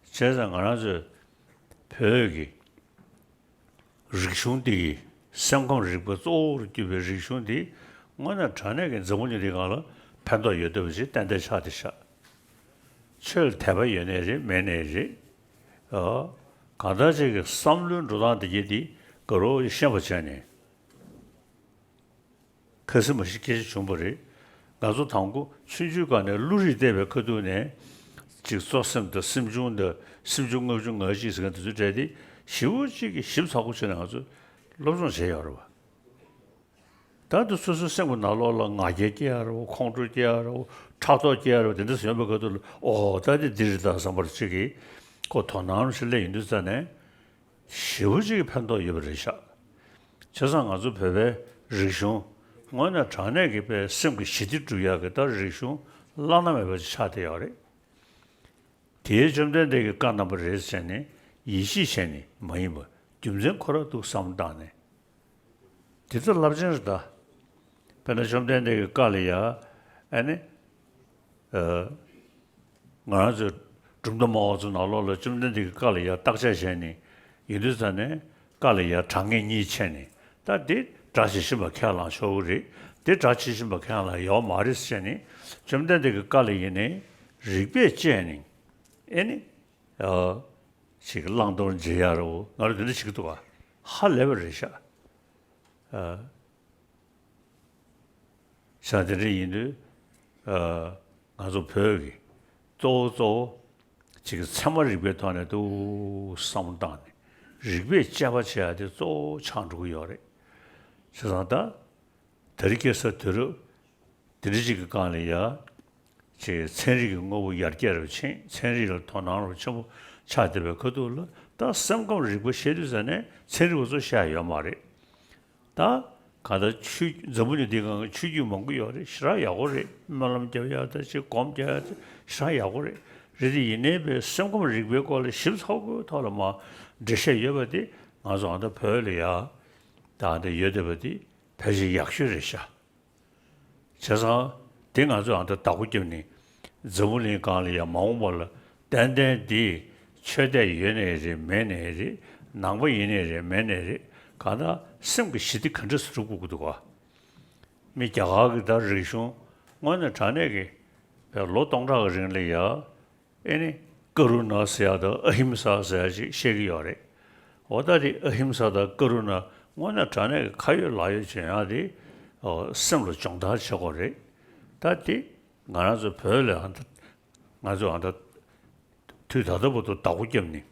བྱས་ཙང་ང་རང་ཚོའི་བོད་ཀྱི་རིག་གཞུང་འདི་ཡི་སེམས་ཁམས་རིག་པ་གཙོ་བོར་གྱུར་པའི་རིག་གཞུང་འདི་དངོས་གནས་དྲང་གནས་ཀྱི་འཛམ་བུ་གླིང་འདིའི་སྒང་ལ་ཕན་ཐོགས་ཡོད་བསྡད་པ་ཅིག་ཏན་ཏན་ཆགས་བསྡད་ཤག་ཆོས་ལ་དད་པ་ཡོད་ནའི་རེད་མེད་ནའི་རེད། ཨ། གང་ལྟར་ཅིག་གི་བསམ་བློའི་འགྲོ་སྟངས་འདི་གྱད་འདི་དགའ་རབ་ཤེས་པ་བྱས་ནས། ཁ་སིམ་མ་ཞིག་སྐད་ཆ་བྱུང་བ་རེད། ང་ཚོ་དང་པོ་ཆུང་ཆུང་སྒང་ནས་བློ་རིག་བལྟས་པའི་ཁ་ཐུག་ནས་ཅིག་གཙོ་སེམས་དང་སེམས་བྱུང་དང་སེམས་བྱུང་ལྔ་བཅུ་ང་གཅིག་ཟེར་མཁན་དེ་ཚོའི་གྲས་དེ་ཞེ་པོ་ཅིག་གིས་ཞིབ་ཚགས་པོ་བྱས་ནས་ང་ཚོ་སློབ་སྦྱོང་བྱས་ཡོད་རེད་བ། ད་དུང་སོ་སོའི་སེམས་ཀྱི་ནང་ལོགས་ལ་ང་རྒྱལ་སྐྱེ་ཡ་རེད་བ། ཁོང་ཁྲོ་སྐྱེ་ཡ་རེད་བ། ཕྲག་དོག་སྐྱེ་ཡ་རེད་བ། དེ་འདྲ་ཟེར་ཡོང་པའི་ཁ་ཐུག་ལ་ཨོ་ད་དེ་འདི་རེད་ད་བསམ་པར་ཅིག་གིས་ཁོ་དོ་སྣང་ཞིག་སླེབས་ཡོང་དུས་ཙ་ནས། ཞེ་པོ་ཅིག་གི་ཕན་ཐོགས་ཡོད་པ་རེད་ཤག་བྱས་ཙང་ང་ཚོ་བོད་པའི་རིག་གཞུང་དངོས་གནས་དྲང་གནས་ཀྱི་པའི་སེམས་ཀྱི་ཞི་བདེ་སྒྲུབ་ཡག་གི་ད་རིག་གཞུང་བླ་ན་མེད་པ་ཅིག་ཆགས་བསྡད་ཡོད་རེད། དེའི་བཅོམ་ལྡན་འདས་ཀྱི་བཀའ་རྣམ་པ་རེད་ཟེར་ནས་ཡིད་ཆེས་བྱས་ནས་མ་ཡིན་པ་རྒྱུ་མཚན་ཁོ་རང་འདུག་བསམ་བློ་བཏང་ནས། དེ་ཚོ་རླབས་ཆེན་རེད་ད། དཔེར་ན་བཅོམ་ལྡན་འདས་ཀྱི་བཀའ་ལ་ཡ། ཨ་ནི། ཨ། ང་རང་ཚོའི་གྲུབ་མཐའ་སྨྲ་བ་ཚོའི་ནང་ལོགས་ལ་བཅོམ་ལྡན་འདས་ཀྱི་བཀའ་ལ་ཡ་བརྟག་དཔྱད་བྱས་ནས་ཡིན་དུས་ཙ་ནས་བཀའ་ལ་ཡ་གྲངས་ངེས་གཉིས་ཕྱེ་ནས་ད་འདི་སྒྲ་ཇི་བཞིན་པ་ཁས་བླངས་ཆོག་གི་རེད། འདི་སྒྲ་ཇི་བཞིན་པ་ཁས་བླངས་ཡོད་མ་རེད་ཟེར་ནས་བཅོམ་ལྡན་འདས་ཀྱི་བཀའ་ལ་ཡིན་ནས་རིགས་པས་དཔྱད་ནས་ཨེ་ནི། ཨ། ཅིག་བླང་དོར་འབྱེད་ཡ་རོ་ང་རང་དེ་འདྲ་བྱེད་ཀྱི་འདུག་ག་ཧ་ལས་པ་རེད་ཤག་ཨ། ཤག་དེ་འདྲ་ཡིན་དུས། ཨ། ང་ཚོ་བོད་ཀྱི་གཙོ་བོ་གཙོ་བོ་ཅིག་ཚད་མ་རིག་པའི་ཐོག་ནས་འདུག་བསམ་བློ་བཏང་ནས་རིགས་པས་དཔྱད་པ་བྱེད་ཡ་དེ་གཙོ་བོ་ཆགས་འགྲོ་གི་ཡོད་རེད། བྱས་ཙང་ད། དེ་རིང་ཁ་སང་དུས་རབས་འདི་འདྲ་ཅིག་གི་སྒང་ལ་ཡ། ཅིག་ཚན་རིག་གི་དངོས་པོ་ཡར་རྒྱས་རུ་ཕྱིན། ཚན་རིག་ལ་དོ་སྣང་རུ་ཆེན་པོ་ཆགས་བསྡད་པའི་ཁ་ཐུག་ལ་ད་སེམས་ཁམས་རིག་པ་བཤད་དུས་ཙ་ནས་ཚན་རིག་པ་ཚོ་བཤད་ཡ་ཡོད་མ་རེད། ད་གང་ལྟར་ཆོས་འཛམ་བུ་གླིང་འདིའི་སྒང་ཆོས་བརྒྱུད་མང་པོ་ཡོད་རེད། ཞེ་དྲག་ཡག་པོ་རེད། སྨོན་ལམ་རྒྱབ་ཡ་ད་ཅིག་སྒོམ་རྒྱག་ཡ་ད་ཞེ་དྲག་ཡག་པོ་རེད། རེད་དེ་ཡིན་ནའི་པའི་སེམས་ཁམས་རིག་པའི་སྐོར་ལ་ཞིབ་ཚགས་པོའི་ཐོག་ལ་མར་འགྲེལ་བཤད་ཡོད་པ་དེ་ང་ཚོ་ཨ་ད་བོད་ལ་ཡ་ད་ཨ་ད་ཡོད་བསྡད་པ་དེ་ཕལ་ཆེར་ཡག་ཤོས་རེད་ཤག་བྱས་ཙང་དེ་ང་ཚོས་ཨ་ད་བདག་པོ་བརྒྱབ་ནས་འཛམ་བུ་གླིང་སྒང་ལ་ཡ་མ་འོངས་པ་ལ་ཏན་ཏན་འདི་ཆོས་དད་ཡོད་ནའི་རེད་མེད་ནའི་རེད། ནང་པ་ཡིན་ནའི་རེད་མེད་ནའི་རེད། གང་ལྟར་སེམས་ཀྱི་ཞི་བདེ་ག་འདྲ་སེ་སྒྲུབ་དགོས་ཀྱི་འདུག་ག་མི་རྒྱ་གར་གྱི་ད་རིག་གཞུང་དངོས་གནས་དྲང་གནས་ཀྱི་བའི་ལོ་སྟོང་ཕྲག་གི་རིང་ལ་ཡ། ཨེ་ནི། ཀ་རུ་ཎ་ཟེར་ཡ་དང་ཨ་ཧིམ་ས་ཟེར་ཡ་ཅིག་བཤད་ཀྱི་ཡོད་རེད། འོ་ད་དེ་ཨ་ཧིམ་ས་དང་ཀ་རུ་ཎ་དངོས་གནས་དྲང་གནས་ཀྱི་ཁ་ཡོད་ལག་ཡོད་བྱེད་ཡ་དེ། ཨོ། སེམས་ལ་སྦྱོང་བརྡར་བྱེད་དགོས་རེད། ད་དེ་ང་རང་ཚོ་བོད་ལ་ཨ་ད་ང་ཚོ་ཨ་ད་དུས་ད་ལྟ་བར་དུ་བདག་པོ་བརྒྱབ་ནས།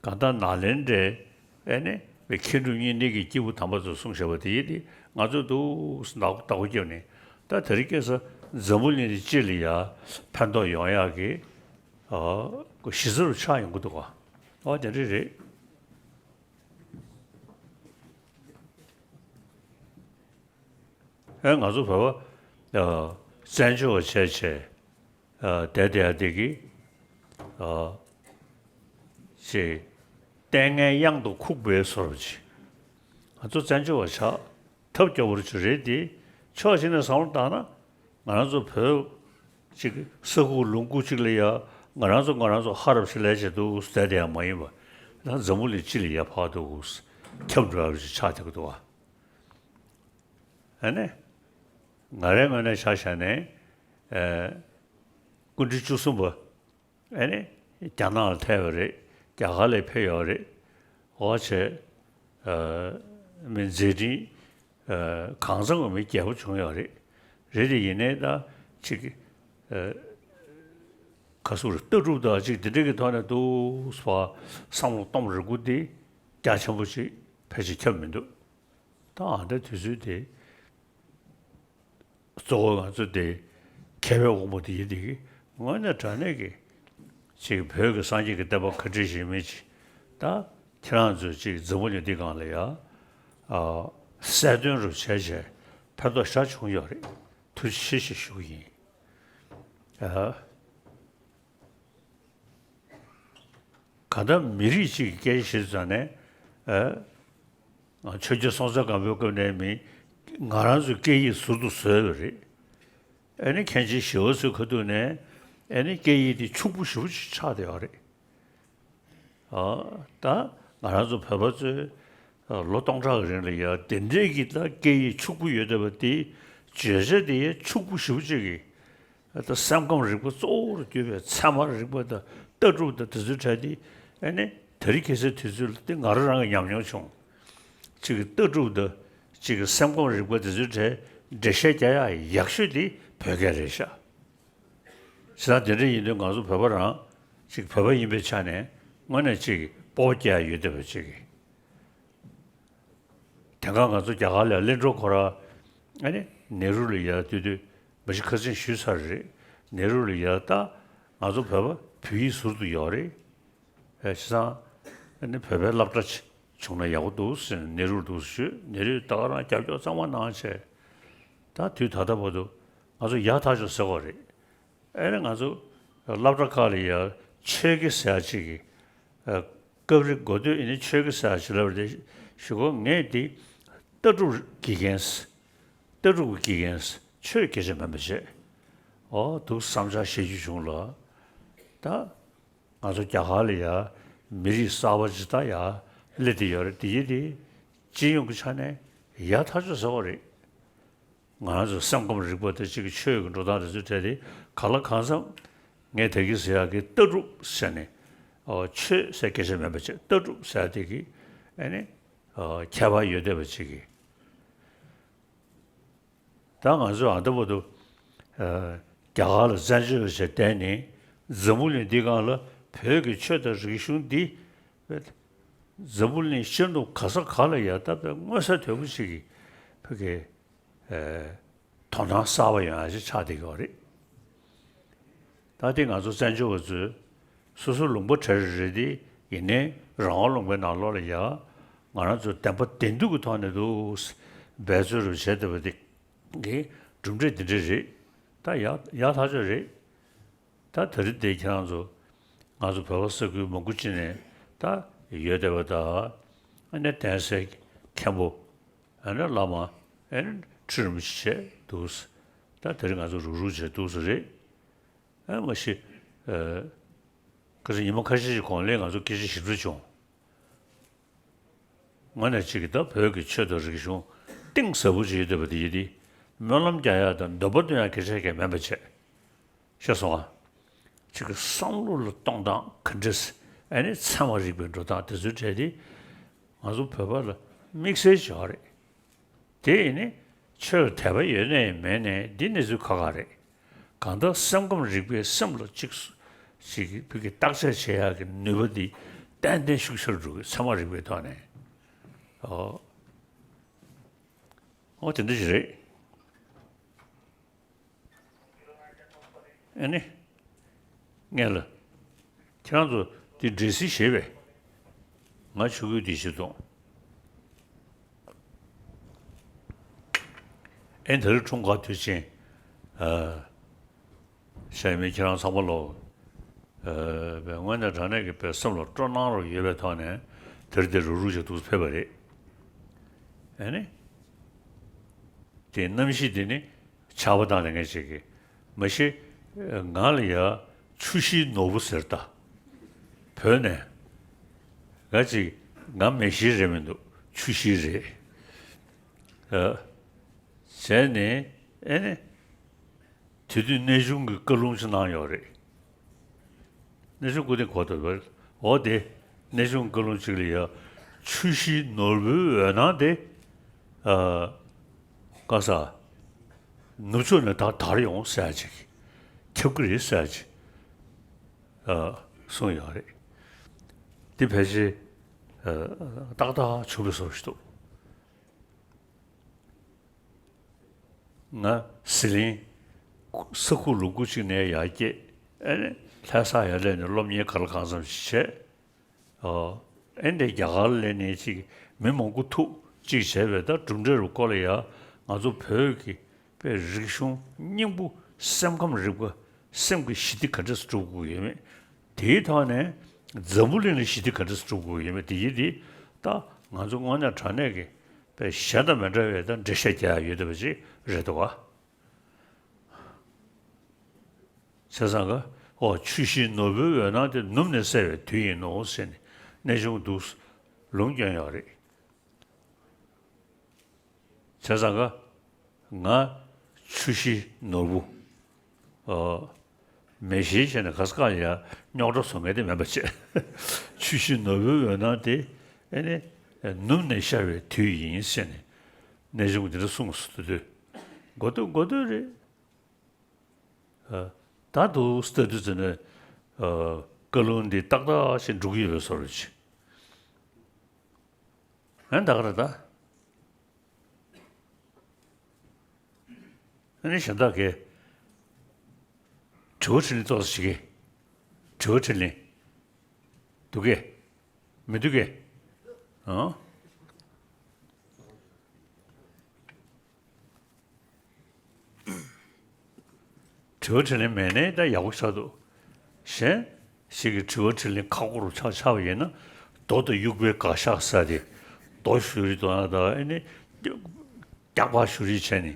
གང་ལྟར་ནཱ་ལེནྡྲའི་ཨེ་ནི་མཁས་གྲུབ་བསྙེན་གནས་ཀྱི་སྐྱེས་བུ་དམ་པ་ཚོས་གསུངས་བཞག་པ་དེ་ཡིན་ཏེ་ང་ཚོས་འདུག་སེ་བདག་པོ་བརྒྱབ་ནས་ད་དེ་རིང་ཁ་སང་འཛམ་བུ་གླིང་འདི་སྤྱི་ལ་ཡ་ཕན་ཐོགས་ཡོང་ཡག་གི་ཨ་གཞི་རྩ་རུ་ཆགས་ཡོང་གི་འདུག་ག་ཨོ་དེ་འདྲ་རེད། ཨེ་ང་ཚོ་བོད་པ་ཨ་བཙན་བྱོལ་བ་བྱས་བྱས་ཨ་བསྡད་བསྡད་ཡ་དེ་གི་ཨ་ཅིག་ལྟས་ངན་གཡང་དུ་ཁུག་པའི་བཟོ་འདྲ་ཅིག་ང་ཚོ་བཙན་བྱོལ་བ་ཆགས་ཐབས་སྐྱོ་པོ་ཅིག་རེད་དེ། ཕྱོགས་གཅིག་ནས་བསམ་བློ་བཏང་ན་ང་རང་ཚོ་བོད་ཅིག་ས་ཁུག་ལུང་ཁུག་ཅིག་ལ་ཡ་ང་རང་ཚོ་ང་རང་ཚོ་ཧ་རབ་ཞིག་ལས་བྱེད་འདུག་བསྡད་བསྡད་ཡ་མ་ཡིན་པ། ད་འཛམ་བུ་གླིང་སྤྱི་ལ་ཡ་ཕར་འདུག་ཁྱབ་འགྲོ་ཡ་ཅིག་ཆགས་བསྡད་ཀྱི་འདུག་བ། ཨ་ནི། ང་རའི་ངོས་ནས་ཆ་བཞག་ནས། ཨེ། སྐུ་ཕྲེང་བཅུ་གསུམ་པ། ཨ་ནི། རྒྱ་ནག་ལ་ཐལ་བ་རེད། རྒྱ་གར་ལ་ཕེབས་ཡོད་རེད། འོ་བྱས། ཨ། མི་མཛད་འཕྲིན། ཨ། གང་འཚམ་གྱི་མི་རྒྱས་པོ་བྱུང་ཡོད་རེད། རེད་དེ་ཡིན་ནའི་ད་ཅིག་ཨ། ག་ཟེར། ལྟ་གྲུབ་དང་ཅིག་དེ་འདྲ་གི་ཐོག་ནས་འདུག་བ། བསམ་བློ་གཏོང་རེ་སྒུག་དེ་རྒྱ་ཆེན་པོ་ཅིག་ཕལ་ཆེར་ཁྱབ་མི་འདུག་ད་ཨ་འདྲ་དུས་ཚོད་དེ། གཙོ་བོ་ང་ཚོ་དེ་མཁས་པའི་དབང་པོ་དེ་ཡིན་དེ་གི་ངོས་ནས་དྲང་གནས་ཀྱི་ཅིག་བོད་ཀྱི་སངས་རྒྱས་ཀྱི་བསྟན་པ་ག་འདྲ་ཞིག་མིན་ཅིག་ད་ཁྱེད་རང་ཚོས་ཅིག་འཛམ་བུ་གླིང་འདི་སྒང་ལ་ཡ་ཨ་གསལ་སྟོན་རུ་བྱས་བྱས་ཕན་ཐོགས་ཤ་བྱུང་ཡོད་རེད། ཐུགས་རྗེ་ཆེ་ཞེས་ཞུ་གི་ཡིན། ཨ། གང་ལྟར་མི་རིགས་གཅིག་གི་སྐད་ཆ་བཤད་ཙང་ནས། ཨ། ཆོས་རྒྱལ་སྲོང་བཙན་སྒམ་པོའི་སྐབས་ནས་མི་ང་རང་ཚོའི་སྐད་ཡིག་ཟུར་དུ་བཟོས་པ་རེད། ཨ་ནི་མཁན་ཆེན་ཞི་བ་འཚོའི་ཁ་ཐུག་ནས་ཨ་ནི་སྐད་ཡིག་དེ་ཕྱུག་པོ་ཞེ་པོ་ཅིག་ཆགས་བསྡད་ཡོད་རེད། ཨ། ད་ང་རང་ཚོ་བོད་པ་ཚོས་ལོ་སྟོང་ཕྲག་གི་རིང་ལ་ཡ་དེ་འདྲའི་གི་ད་སྐད་ཡིག་ཕྱུག་པོ་ཡོད་བསྡད་པ་དེ་བརྗོད་བྱ་དེ་ཡ་ཕྱུག་པོ་ཞེ་པོ་ཅིག་གི་ད་སེམས་ཁམས་རིག་པ་གཙོ་བོར་གྱུར་པའི་ཚད་མ་རིག་པ་དང་ལྟ་གྲུབ་དང་དེ་ཚོའི་གྲས་དེ་ཨ་ནི་དེ་རིང་ཁ་སང་དུས་ཚོད་ལ་དེ་ང་རང་རང་གི་ཉམས་མྱོང་བྱུང་། གཅིག་གི་ལྟ་གྲུབ་དང་གཅིག་གི་སེམས་ཁམས་རིག་པ་དེ་ཚོའི་གྲས་འགྲེལ་བཤད་རྒྱག་ཡག་ཡག་ཤོས་དེ་བོད་སྐད་རེད་ཤག་བྱས་ཙང་དེ་འདྲ་ཡིན་དུས་ང་ཚོ་བོད་པ་རང་གཅིག་བོད་པ་ཡིན་པའི་ཆ་ནས་དངོས་གནས་གཅིག་སྤོབས་པ་སྐྱེ་ཡག་ཡོད་བསྡད་པ་གཅིག་གི་དེང་སང་ང་ཚོ་རྒྱ་གར་ལ་གླིང་སྒྲུང་ཁོ་ར་ཨ་ནི་ནེ་རུ་ལ་ཡར་ལྟོས་དུས་མ་གཞི་ཁ་སང་ཞུས་ཚར་རེད། ནེ་རུ་ལ་ཡར་ལྟ་ང་ཚོ་བོད་པ་བོད་ཡིག་ཟུར་དུ་ཡོད་རེད། ཨ་བྱས་ཙང་ཨ་ནི་བོད་པའི་སློབ་གྲྭ་ཅིག་བྱུང་ན་ཡག་པོ་འདུག་ཟེར་ནེ་རུར་འདུག་ཞུས། ནེ་རུས་ད་ག་རང་རྒྱབ་སྐྱོར་གཙང་མ་གནང་བྱས། ད་དུས་ད་ལྟ་བར་དུ་ང་ཚོ་ཡག་ཐག་ཆོད་ཟེར་བ་རེད། ཨེ་ནི་ང་ཚོ་སློབ་གྲྭ་ཁག་ལ་ཡ་ཆོས་དགེ་ཟེར་ཡ་ཅིག་གི་ཨ། སྐབས་རེ་འགོ་སྟོད་ཨེ་ནི་ཆོས་དགེ་ཟེར་ཡ་ཅིག་ལབ་རེད་ཞུ་གོ་ངས་འདི་ལྟ་གྲུབ་དགེ་རྒན། ལྟ་གྲུབ་ཀྱི་དགེ་རྒན། ཆོས་སྐད་ཆ་མིན་པ་བྱས། ཨོ་འདུག་བསམ་འཆར་བཤད་རྒྱུ་བྱུང་ལ། ད་ང་ཚོ་རྒྱ་གར་ལ་ཡ་མི་རིགས་གསར་པ་ཅིག་ད་ཡ་སླེབས་བསྡད་ཡོད་རེད། དེ་ཡིན་དེ་སྤྱི་ཡོངས་ཀྱི་ཆ་ནས་ཡག་ཐག་ཆོད་ཟེར་བ་རེད། ང་རང་ཚོ་སེམས་ཁམས་རིག་པ་དེ་གཅིག་གི་ཆོས་ཀྱི་འགྲོ་སྟངས་དེ་ཚོའི་གྲས་དེ་གང་ལ་གང་འཚམ་ངས་ད་གིན་ཟེར་ཡག་གི་ལྟ་གྲུབ་ཟེར་ནས་ཨོ་ཆོས་ཟེར་སྐད་ཆ་མེད་པ་བྱས་ལྟ་གྲུབ་ཟེར་ཡག་དེ་གི་ཨ་ནི་ཨོ་ཁྱད་པར་ཡོད་བསྡད་པ་གཅིག་གི་ད་ང་ཚོས་ཨ་ད་བར་དུ་ཨ་རྒྱ་གར་ལ་བཙན་བྱོལ་བྱས་བསྡད་ནས་འཛམ་བུ་གླིང་འདི་སྒང་ལ་བོད་ཀྱི་ཆོས་དང་རིག་གཞུང་འདི་འཛམ་བུ་གླིང་ཤར་ནུབ་ག་ས་ག་ལ་ཡ་ད་ལྟ་མངོན་གསལ་དོད་པོ་ཞིག་གི་བོད་ཀྱི་ཨ་དོ་སྣང་གསར་པ་ཡོང་ཡ་ཞིག་ཆགས་བསྡད་ཡོད་རེད། ད་དེ་ང་ཚོ་བཙན་བྱོལ་བ་ཚོས་སོ་སོ་ལུང་པ་གྲས་རེ་རེ་དེ་ཡིན་ནའི་རང་དབང་ལུང་པའི་ནང་ལོགས་ལ་ཡ་ང་རང་ཚོ་བདེན་པ་བདེན་ཐུག་གི་ཐོག་ནས་འདུག་འབད་རྩོལ་རུ་བྱས་བསྡད་པ་དེ་གི་གྲུབ་འབྲས་འདི་འདྲ་རེད། ད་ཡག་ཡག་ཐག་ཆོད་རེད། ད་དེ་རིང་འདི་ཁྱེད་རང་ཚོ་ང་ཚོ་བོད་པ་ས་ཁུལ་མང་པོ་ཅིག་ནས་ད་ཡོད་བསྡད་པ་ད་ཨ་ནི་གདན་སའི་མཁན་པོ། ཨ་ནི་བླ་མ། ཨ་ནི་ཁྲི་རིན་པོ་ཆེ་བྱས་འདུག་ད་དེ་རིང་ང་ཚོ་རུག་རུག་བྱས་འདུག་ས་རེད། ཨ་མ་གཞི། ཨ། ཁ་སང་ཉི་མ་ཁ་ཤས་ཤིག་གོང་ལ་ང་ཚོ་སྐད་ཆ་ཞིབ་ཕྲ་བྱུང་། དངོས་གནས་གཅིག་གི་ད་བོད་ཀྱི་ཆོས་དང་རིག་གཞུང་གཏིང་ཟབ་པོ་ཅིག་ཡོད་བསྡད་པ་དེ་ཡིན་དེ། སྨོན་ལམ་རྒྱག་ཡག་དང་འདོད་པ་འདོན་ཡག་སྐད་ཆ་གང་ཡང་མིན་པ་བྱས། ཤེས་སོང་ཨ། གཅིག་གི་བསམ་བློ་ལ་གཏོང་སྟངས་ག་འདྲས། ཨ་ནི་ཚད་མ་རིག་པའི་འགྲོ་སྟངས་དེ་ཚོའི་གྲས་དེ་ང་ཚོ་བོད་པ་ལ་དམིགས་བསལ་ཅིག་ཡོད་རེད། དེ་ཡིན་ནི་ཆོས་ལ་དད་པ་ཡོད་ནའི་མེད་ནའི་འདི་གནས་ཚུལ་ཁག་ཁག་རེད། གང་ལྟར་སེམས་ཁམས་རིག་པའི་སེམས་ལ་གཅིག་གཅིག་བོད་ཀྱི་བརྟག་དཔྱད་བྱེད་ཡག་གི་ནུས་པ་འདི་ཏན་ཏན་ཤུགས་ཆེར་འགྲོ་གི་ཚད་མ་རིག་པའི་ཐོག་ནས། ཨོ། ཨོ་དེ་འདྲ་ཞིག་རེད། ཨ་ནི། ངས་ལ། ཁྱེད་རང་ཚོ་འདི་འགྲེལ་བཤད་བྱེད་པས། ང་ཆུ་ཁོལ་འདི་བྱེད་དང་། ཨེ་དེ་རིང་འཁྲུངས་སྐར་དུས་ཆེན། ཨ། ཤ་ཡི་མི་ཁྱེད་རང་ཚང་མ་ལོ། ཨ། དངོས་གནས་དྲང་གནས་ཀྱི་དཔེ་སེམས་ལ་སྤྲོ་སྣང་རུ་ཡོད་པའི་ཐོག་ནས་དེ་རིང་འདིར་རུབ་རུབ་ཅིག་འདུག་ཕེབས་པ་རེད། ཨ་ནི། དེ་གནམ་གཤིས་དེ་ནི་ཆར་པ་བཏང་ནས་ངས་བྱེད་ཀྱི། མ་གཞི་ང་ལ་ཡ་ཆུ་ཤེལ་ནོར་བུ་ཟེར་ད། བོད་ནས། ང་ཅིག་ང་མེ་ཤེལ་རེད་མི་འདུག་ཆུ་ཤེལ་རེད། ཨ། བྱས་ནས་ཨེ་ནི། དེ་དུས་གནས་ཆུང་གི་བཀའ་ལུང་ཅིག་གནང་ཡོད་རེད། གནས་ཆུང་སྐུ་བསྟན་གོ་ཐོས་པར། འོ་དེ། གནས་ཆུང་བཀའ་ལུང་གཅིག་ལ་ཡ། ཆུ་ཤེལ་ནོར་བུའི་འོད་སྣང་དེ། ཨ། ཀ་ས། ནུབ་ཕྱོགས་ནས་ད་དར་ཡོང་ཟེར་ཅིག་ཁྱབ་ཀྱི་རེད་ཟེར་ཅིག་ཨ། གསུངས་ཡོད་རེད། འདི་ཕལ་ཆེར། ཨ། ཏག་ཏག་བྱུང་བའི་བཟོ་ཞིག་འདུག་ང་ཟི་ལིང་ས་ཁུག་ལུང་ཁུག་ཅིག་ནས་ཡར་སྐྱེས། ཨེ་ནས་ལྷ་ས་ཡར་སླེབས་ནས་སློབ་གཉེར་ག་ལ་གང་འཚམ་ཞིག་བྱས། ཨོ། ཨེ་འདྲ་རྒྱ་གར་སླེབས་ནས་ཅིག་མི་མང་པོ་ཐུག་ཅིག་བྱས་པས། ད་གྲུབ་འབྲས་རུ་སྐོར་ལ་ཡ། ང་ཚོ་བོད་ཀྱི་དཔེ་རིག་གཞུང་སྙིང་པོ། སེམས་ཁམས་རིག་པ། སེམས་ཀྱི་ཞི་བདེ་ག་འདྲས་སེ་སྒྲུབ་དགོས་ཡོད་མེད། དེའི་ཐོག་ནས་འཛམ་བུ་གླིང་ལ་ཞི་བདེ་ག་འདྲས་སེ་སྒྲུབ་དགོས་ཡོད་མེད། དེ་ཡིན་དེ། ད་ང་ཚོ་དངོས་གནས་དྲང་གནས་ཀྱི་དཔེ་གཞན་དང་མི་འདྲ་བའི་ད་འགྲེལ་བཤད་རྒྱག་ཡ་ཡོད་བསྡད་པ་ཅིག་རེད་འདུག་ག་བྱས་ཙང་ག་ཨོ། ཆུ་ཤེལ་ནོར་བུའི་འོད་སྣང་དེ་ནུབ་ནས་གསལ་བའི་དུས་ཡིན་ནོ་ཟེར་ནས་གནས་ཆུང་འདུག་ལུང་བསྐྱོན་ཡོད་རེད། བྱས་ཙང་ག་ང་ཆུ་ཤེལ་ནོར་བུ། ཨོ། མེ་ཤེལ་བྱས་ནས་ག་ས་ག་ལ་ཡ་རྙོག་དྲ་བཟོ་མཁན་དེ་མིན་པ་བྱས། ཆུ་ཤེལ་ནོར་བུའི་འོད་སྣང་དེ་ཨེ་ནི་ནུབ་ནས་ཤར་བའི་དུས་ཡིན་ཟེར་ནས་གནས་ཆུང་འདི་འདྲ་གསུངས་སོང་དུས། མགོ་ཐོག་མགོ་ཐོག་རེད། ཨ། ད་དུ་ལྟ་དུས་ཙམ་ནས། ཨ། བཀའ་ལུང་འདི་ཏག་ཏག་ཞིག་འགྲུབ་ཀྱི་ཡོད་པའི་བཟོ་འདྲ་ཅིག་ཨ། ད་ག་རེད་ད། ཨ་ནི་གཞན་དག་གིས་དྲི་བ་དྲིས་ལན་ཏོག་ཙམ་བྱེད་ཀྱི། དྲི་བ་དྲིས་ལན། འདུག་གས། མི་འདུག་གས། ཨང་། དྲི་བ་དྲིས་ལན་མེད་ནའི་ད་ཡག་པོ་ཆགས་འདུག་གཞན་ཞིག་གིས་དྲི་བ་དྲིས་ལན་ཁག་པོ་རུ་ཆགས་ཆགས་པ་ཡིན་ན། རྡོ་དང་དབྱུག་པའི་དགག་བཞག་ཟེར་དེ། རྡོ་གཞུ་རེས་འདུག་ན་ད་ཨེ་ནི། རྒྱག་པ་གཞུ་རེས་བྱས་ནས།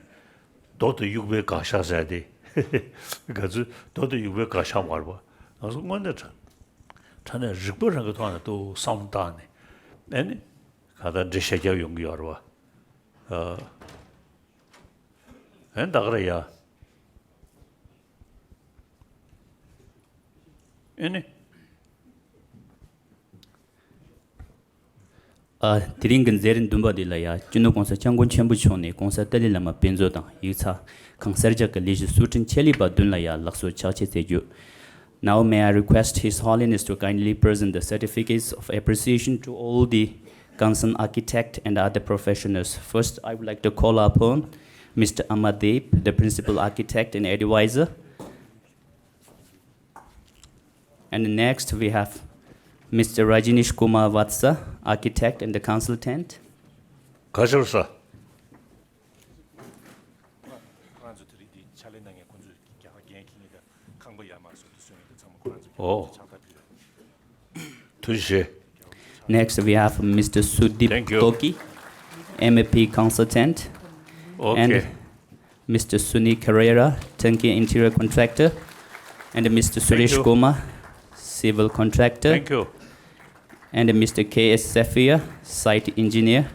རྡོ་དང་དབྱུག་པའི་དགག་བཞག་ཟེར་དེ། ག་ཚོད་རྡོ་དང་དབྱུག་པའི་དགག་བཞག་མ་རེད་པ། ང་ཚོ་དངོས་གནས་དྲང་དྲང་གནས་རིག་པ་རང་གི་ཐོག་ནས་ཏོག་བསམ་བློ་བཏང་ནས། ཨེ་ནི། ག་ད་འགྲེལ་བཤད་རྒྱབ་ཡོང་གི་ཡོད་རེད་པ། ཨ། ཨེ་ད་ག་རེད་ཡ། ཨེ་ནི། ཨ། དེ་རིང་གི་མཛད་རིམ་བདུན་པ་འདི་ལ་ཡ། སྤྱི་ནོར་༸གོང་ས་༸སྐྱབས་མགོན་ཆེན་པོ་མཆོག་ནས་༸གོང་ས་ཏཱ་ལའི་བླ་མ་དཔེ་མཛོད་དང་ཡིག་ཚགས་ཁང་གསར་རྒྱག་གི་ལས་གཞི་ཟུར་འཕྲིན་ཆེད་ལས་པ་བདུན་ལ་ཡ་ལགས་སོ་ཕྱག་འཚལ་མཛད་རྒྱུ། Now may I request His Holiness to kindly present the certificates of appreciation to all the concerned architect and other professionals. First, I would like to call upon Mister Amadip, the principal architect and advisor. And next, we have Mister Rajneesh Kumar Vatsa, architect and the consultant. ག་ཤར་ས། ཁོ་རང་ཚོ་དེ་རིང་འདི་ཕྱག་ལས་གནང་མཁན་ཁོང་ཚོས་རྒྱ་གར་འགན་འཁྱེར་མཁན་དང་ཁང་པ་ཡར་མར་བཟོ་དུས་སོང་ཡོད་དུས་ཚང་མ་ཁོ་རང་ཚོ་ཨོ། ཕྱག་བསྟར་ཕུལ་རོགས། ཐུགས་རྗེ་ཆེ། Next, we have Mister Sudip Thank you. Toki, M A P consultant, okay. And Mister Suni Carrera, turnkey interior contractor, and Mister Thank Suresh you. Kumar, civil contractor, Thank you. And Mister K S Safia, site engineer,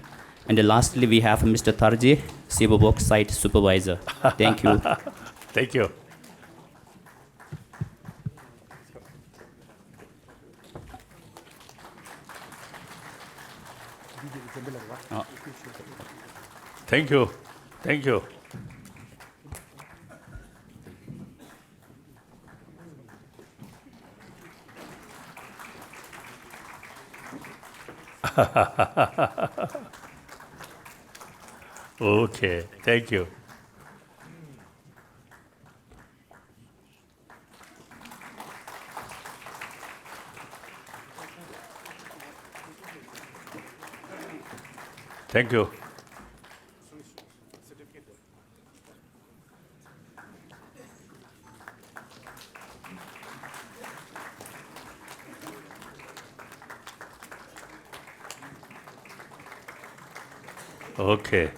and lastly we have Mister Tarji, civil work site supervisor. Thank you. Thank you. ཨ། Thank you. Thank you. Okay, thank you. Thank you. ཨོ་ཁེ།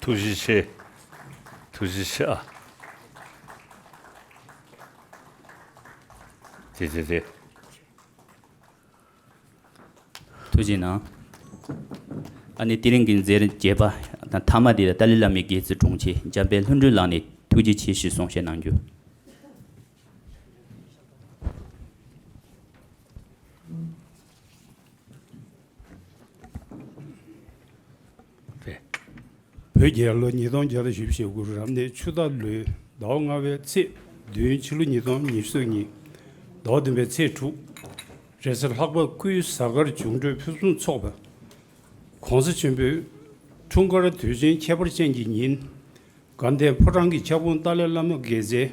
ཐུགས་རྗེ་ཆེ། ཐུགས་རྗེ་ཆེ་ཨ། དེ་དེ་དེ། ཐུགས་རྗེ་གནང་། ཨ་ནི་དེ་རིང་གི་མཛད་རིམ་རྒྱས་པ་དང་མཐའ་མ་དེ་ལ་ཏཱ་ལའི་བླ་མའི་དགེ་ཚུལ་དྲུང་ཆེ་འཇམ་དཔལ་ལྷུན་གྲུབ་ལགས་ནས་ཐུགས་རྗེ་ཆེ་ཞེས་གསུང་བཤད་གནང་རྒྱུ། བོད་རྒྱལ་ལོ་ཉིས་སྟོང་བརྒྱ་དང་བཞི་བཅུ་ཞེ་དགུ་རབ་གནས་ཆུ་སྟག་ལོའི་ཟླ་བ་ལྔ་པའི་ཚེས་བདུན་ཕྱི་ལོ་ཉིས་སྟོང་ཉི་ཤུ་རྩ་གཉིས་ཟླ་བ་བདུན་པའི་ཚེས་དྲུག་རེས་གཟའ་ལྷག་པ་སྐུའི་གཟའ་སྐར་འབྱུང་འཕྲོད་ཕུན་སུམ་ཚོགས་པ། ༸གོང་ས་ཆེན་པོའི་འཁྲུངས་སྐར་དུས་ཆེན་ཁྱད་པར་ཅན་གྱི་ཉིན། དགའ་ལྡན་ཕོ་བྲང་གི་ཕྱག་སྤུངས་ཏཱ་ལའི་བླ་མ་དགེ་རྩའི་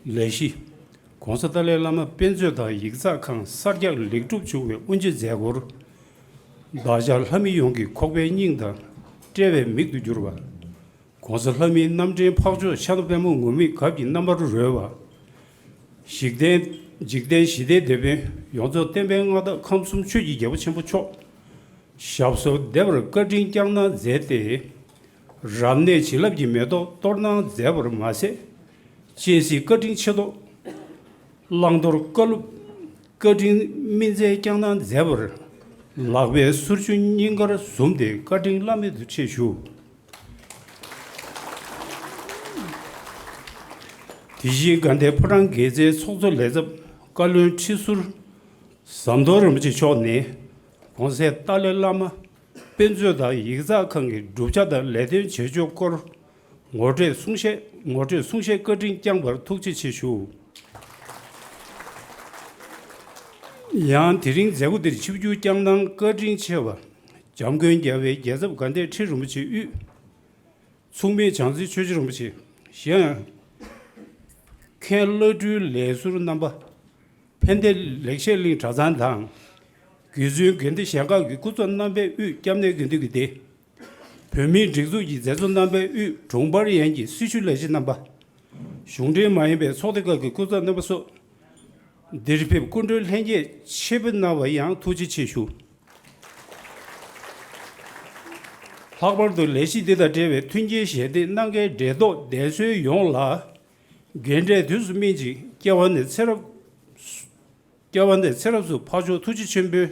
ལས་གཞི། ༸གོང་ས་ཏཱ་ལའི་བླ་མ་དཔེ་མཛོད་དང་ཡིག་ཚགས་ཁང་གསར་རྒྱག་ལེགས་གྲུབ་བྱུང་བའི་དབུ་འབྱེད་མཛད་སྒོར། བདག་ཅག་ལྷ་མི་ཡོངས་ཀྱི་ཁོག་པའི་སྙིང་དང་དཔྲལ་བའི་མིག་ཏུ་གྱུར་པ། ༸གོང་ས་ལྷ་མིའི་རྣམ་འདྲེན་འཕགས་མཆོག་ཕྱག་ན་པདྨོ་ངུར་སྨྲིག་གབ་ཀྱི་རྣམ་པར་རོལ་བ། འཇིག་རྟེན་འཇིག་རྟེན་ཞི་བདེའི་དེད་དཔོན་ཡོངས་རྫོགས་བསྟན་པའི་མངའ་བདག་ཁམས་གསུམ་ཆོས་ཀྱི་རྒྱལ་པོ་ཆེན་པོ་མཆོག་ཞབས་སོར་བདེ་བར་བཀའ་དྲིན་བསྐྱངས་གནང་མཛད་དེ། རབ་གནས་བྱིན་རླབས་ཀྱི་མེ་ཏོག་གཏོར་གནང་མཛད་པར་མ་ཟད། སྤྱན་གཟིགས་བཀའ་དྲིན་ཆེ་མདོག་བླང་དོར་བཀའ་སློབ་བཀའ་དྲིན་སྨིན་མཛད་བསྐྱངས་གནང་མཛད་པར། ལག་པའི་གསུར་ཆུ་སྙིང་གར་ཟུམ་སྟེ་བཀའ་དྲིན་བླ་མེད་དུ་ཆེ་ཞུ། དེ་བཞིན་དགའ་ལྡན་ཕོ་བྲང་དགེ་རྩའི་ཚོགས་གཙོ་ལས་ཚབ་བཀའ་བློན་ཁྲི་ཟུར་ཟམ་གདོང་རིན་པོ་ཆེ་མཆོག་ནས་གོང་གསལ་ཏཱ་ལའི་བླ་མ་དཔེ་མཛོད་དང་ཡིག་ཚགས་ཁང་གི་གྲུབ་ཆ་དང་ལས་དོན་བྱེད་ཕྱོགས་སྐོར་ངོ་སྤྲོད་གསུང་བཤད་ངོ་སྤྲོད་གསུང་བཤད་བཀའ་དྲིན་བསྐྱངས་པར་ཐུགས་རྗེ་ཆེ་ཞུ། ཡང་དེ་རིང་མཛད་སྒོ་འདིར་ཆིབས་བསྒྱུར་བསྐྱངས་གནང་བཀའ་དྲིན་ཆེ་བ་འཇམ་མགོན་རྒྱལ་བའི་རྒྱལ་ཚབ་དགའ་ལྡན་ཁྲི་རིན་པོ་ཆེ་དབུས། མཚུངས་མེད་བྱང་རྩེ་ཆོས་རྗེ་རིན་པོ་ཆེ། གཞན་ཡང་། མཁན་བླ་སྤྲུལ་ལས་ཟུར་རྣམ་པ། ཕན་བདེ་ལེགས་བཤད་གླིང་གྲྭ་ཚང་དང་། རྒྱུད་འཛིན་དགེ་འདུན་གཞན་ཁག་གི་སྐུ་ཚབ་རྣམ་པའི་དབུས་སྐྱབས་གནས་དགེ་འདུན་གྱི་སྡེ། བོད་མིའི་སྒྲིག་འཛུགས་ཀྱི་མཛད་གཙོ་རྣམ་པའི་དབུས་དྲུང་འཕར་ཡན་གྱི་སྲི་ཞུ་ལས་བྱེད་རྣམ་པ། གཞུང་འབྲེལ་མ་ཡིན་པའི་ཚོགས་སྡེ་ཁག་གི་སྐུ་ཚབ་རྣམ་པ་སོགས། འདིར་ཕེབས་སྐུ་མགྲོན་ལྷན་རྒྱས་ཆེད་ཕེབས་གནང་བ་ཡང་ཐུགས་རྗེ་ཆེ་ཞུ། ལྷག་པར་དུ་ལས་གཞི་འདི་དང་འབྲེལ་བའི་མཐུན་རྐྱེན་ཞལ་འདེབས་གནང་མཁན་འབྲེལ་ཐོགས་སྡེ་ཚན་ཡོངས་ལ་རྒན་གྲས་དུས་སུ་སྨིན་ཅིང་སྐྱེ་བ་ནས་ཚེ་རབས་སྐྱེ་བ་ནས་ཚེ་རབས་སུ་འཕགས་མཆོག་ཐུགས་རྗེ་ཆེན་པོའི་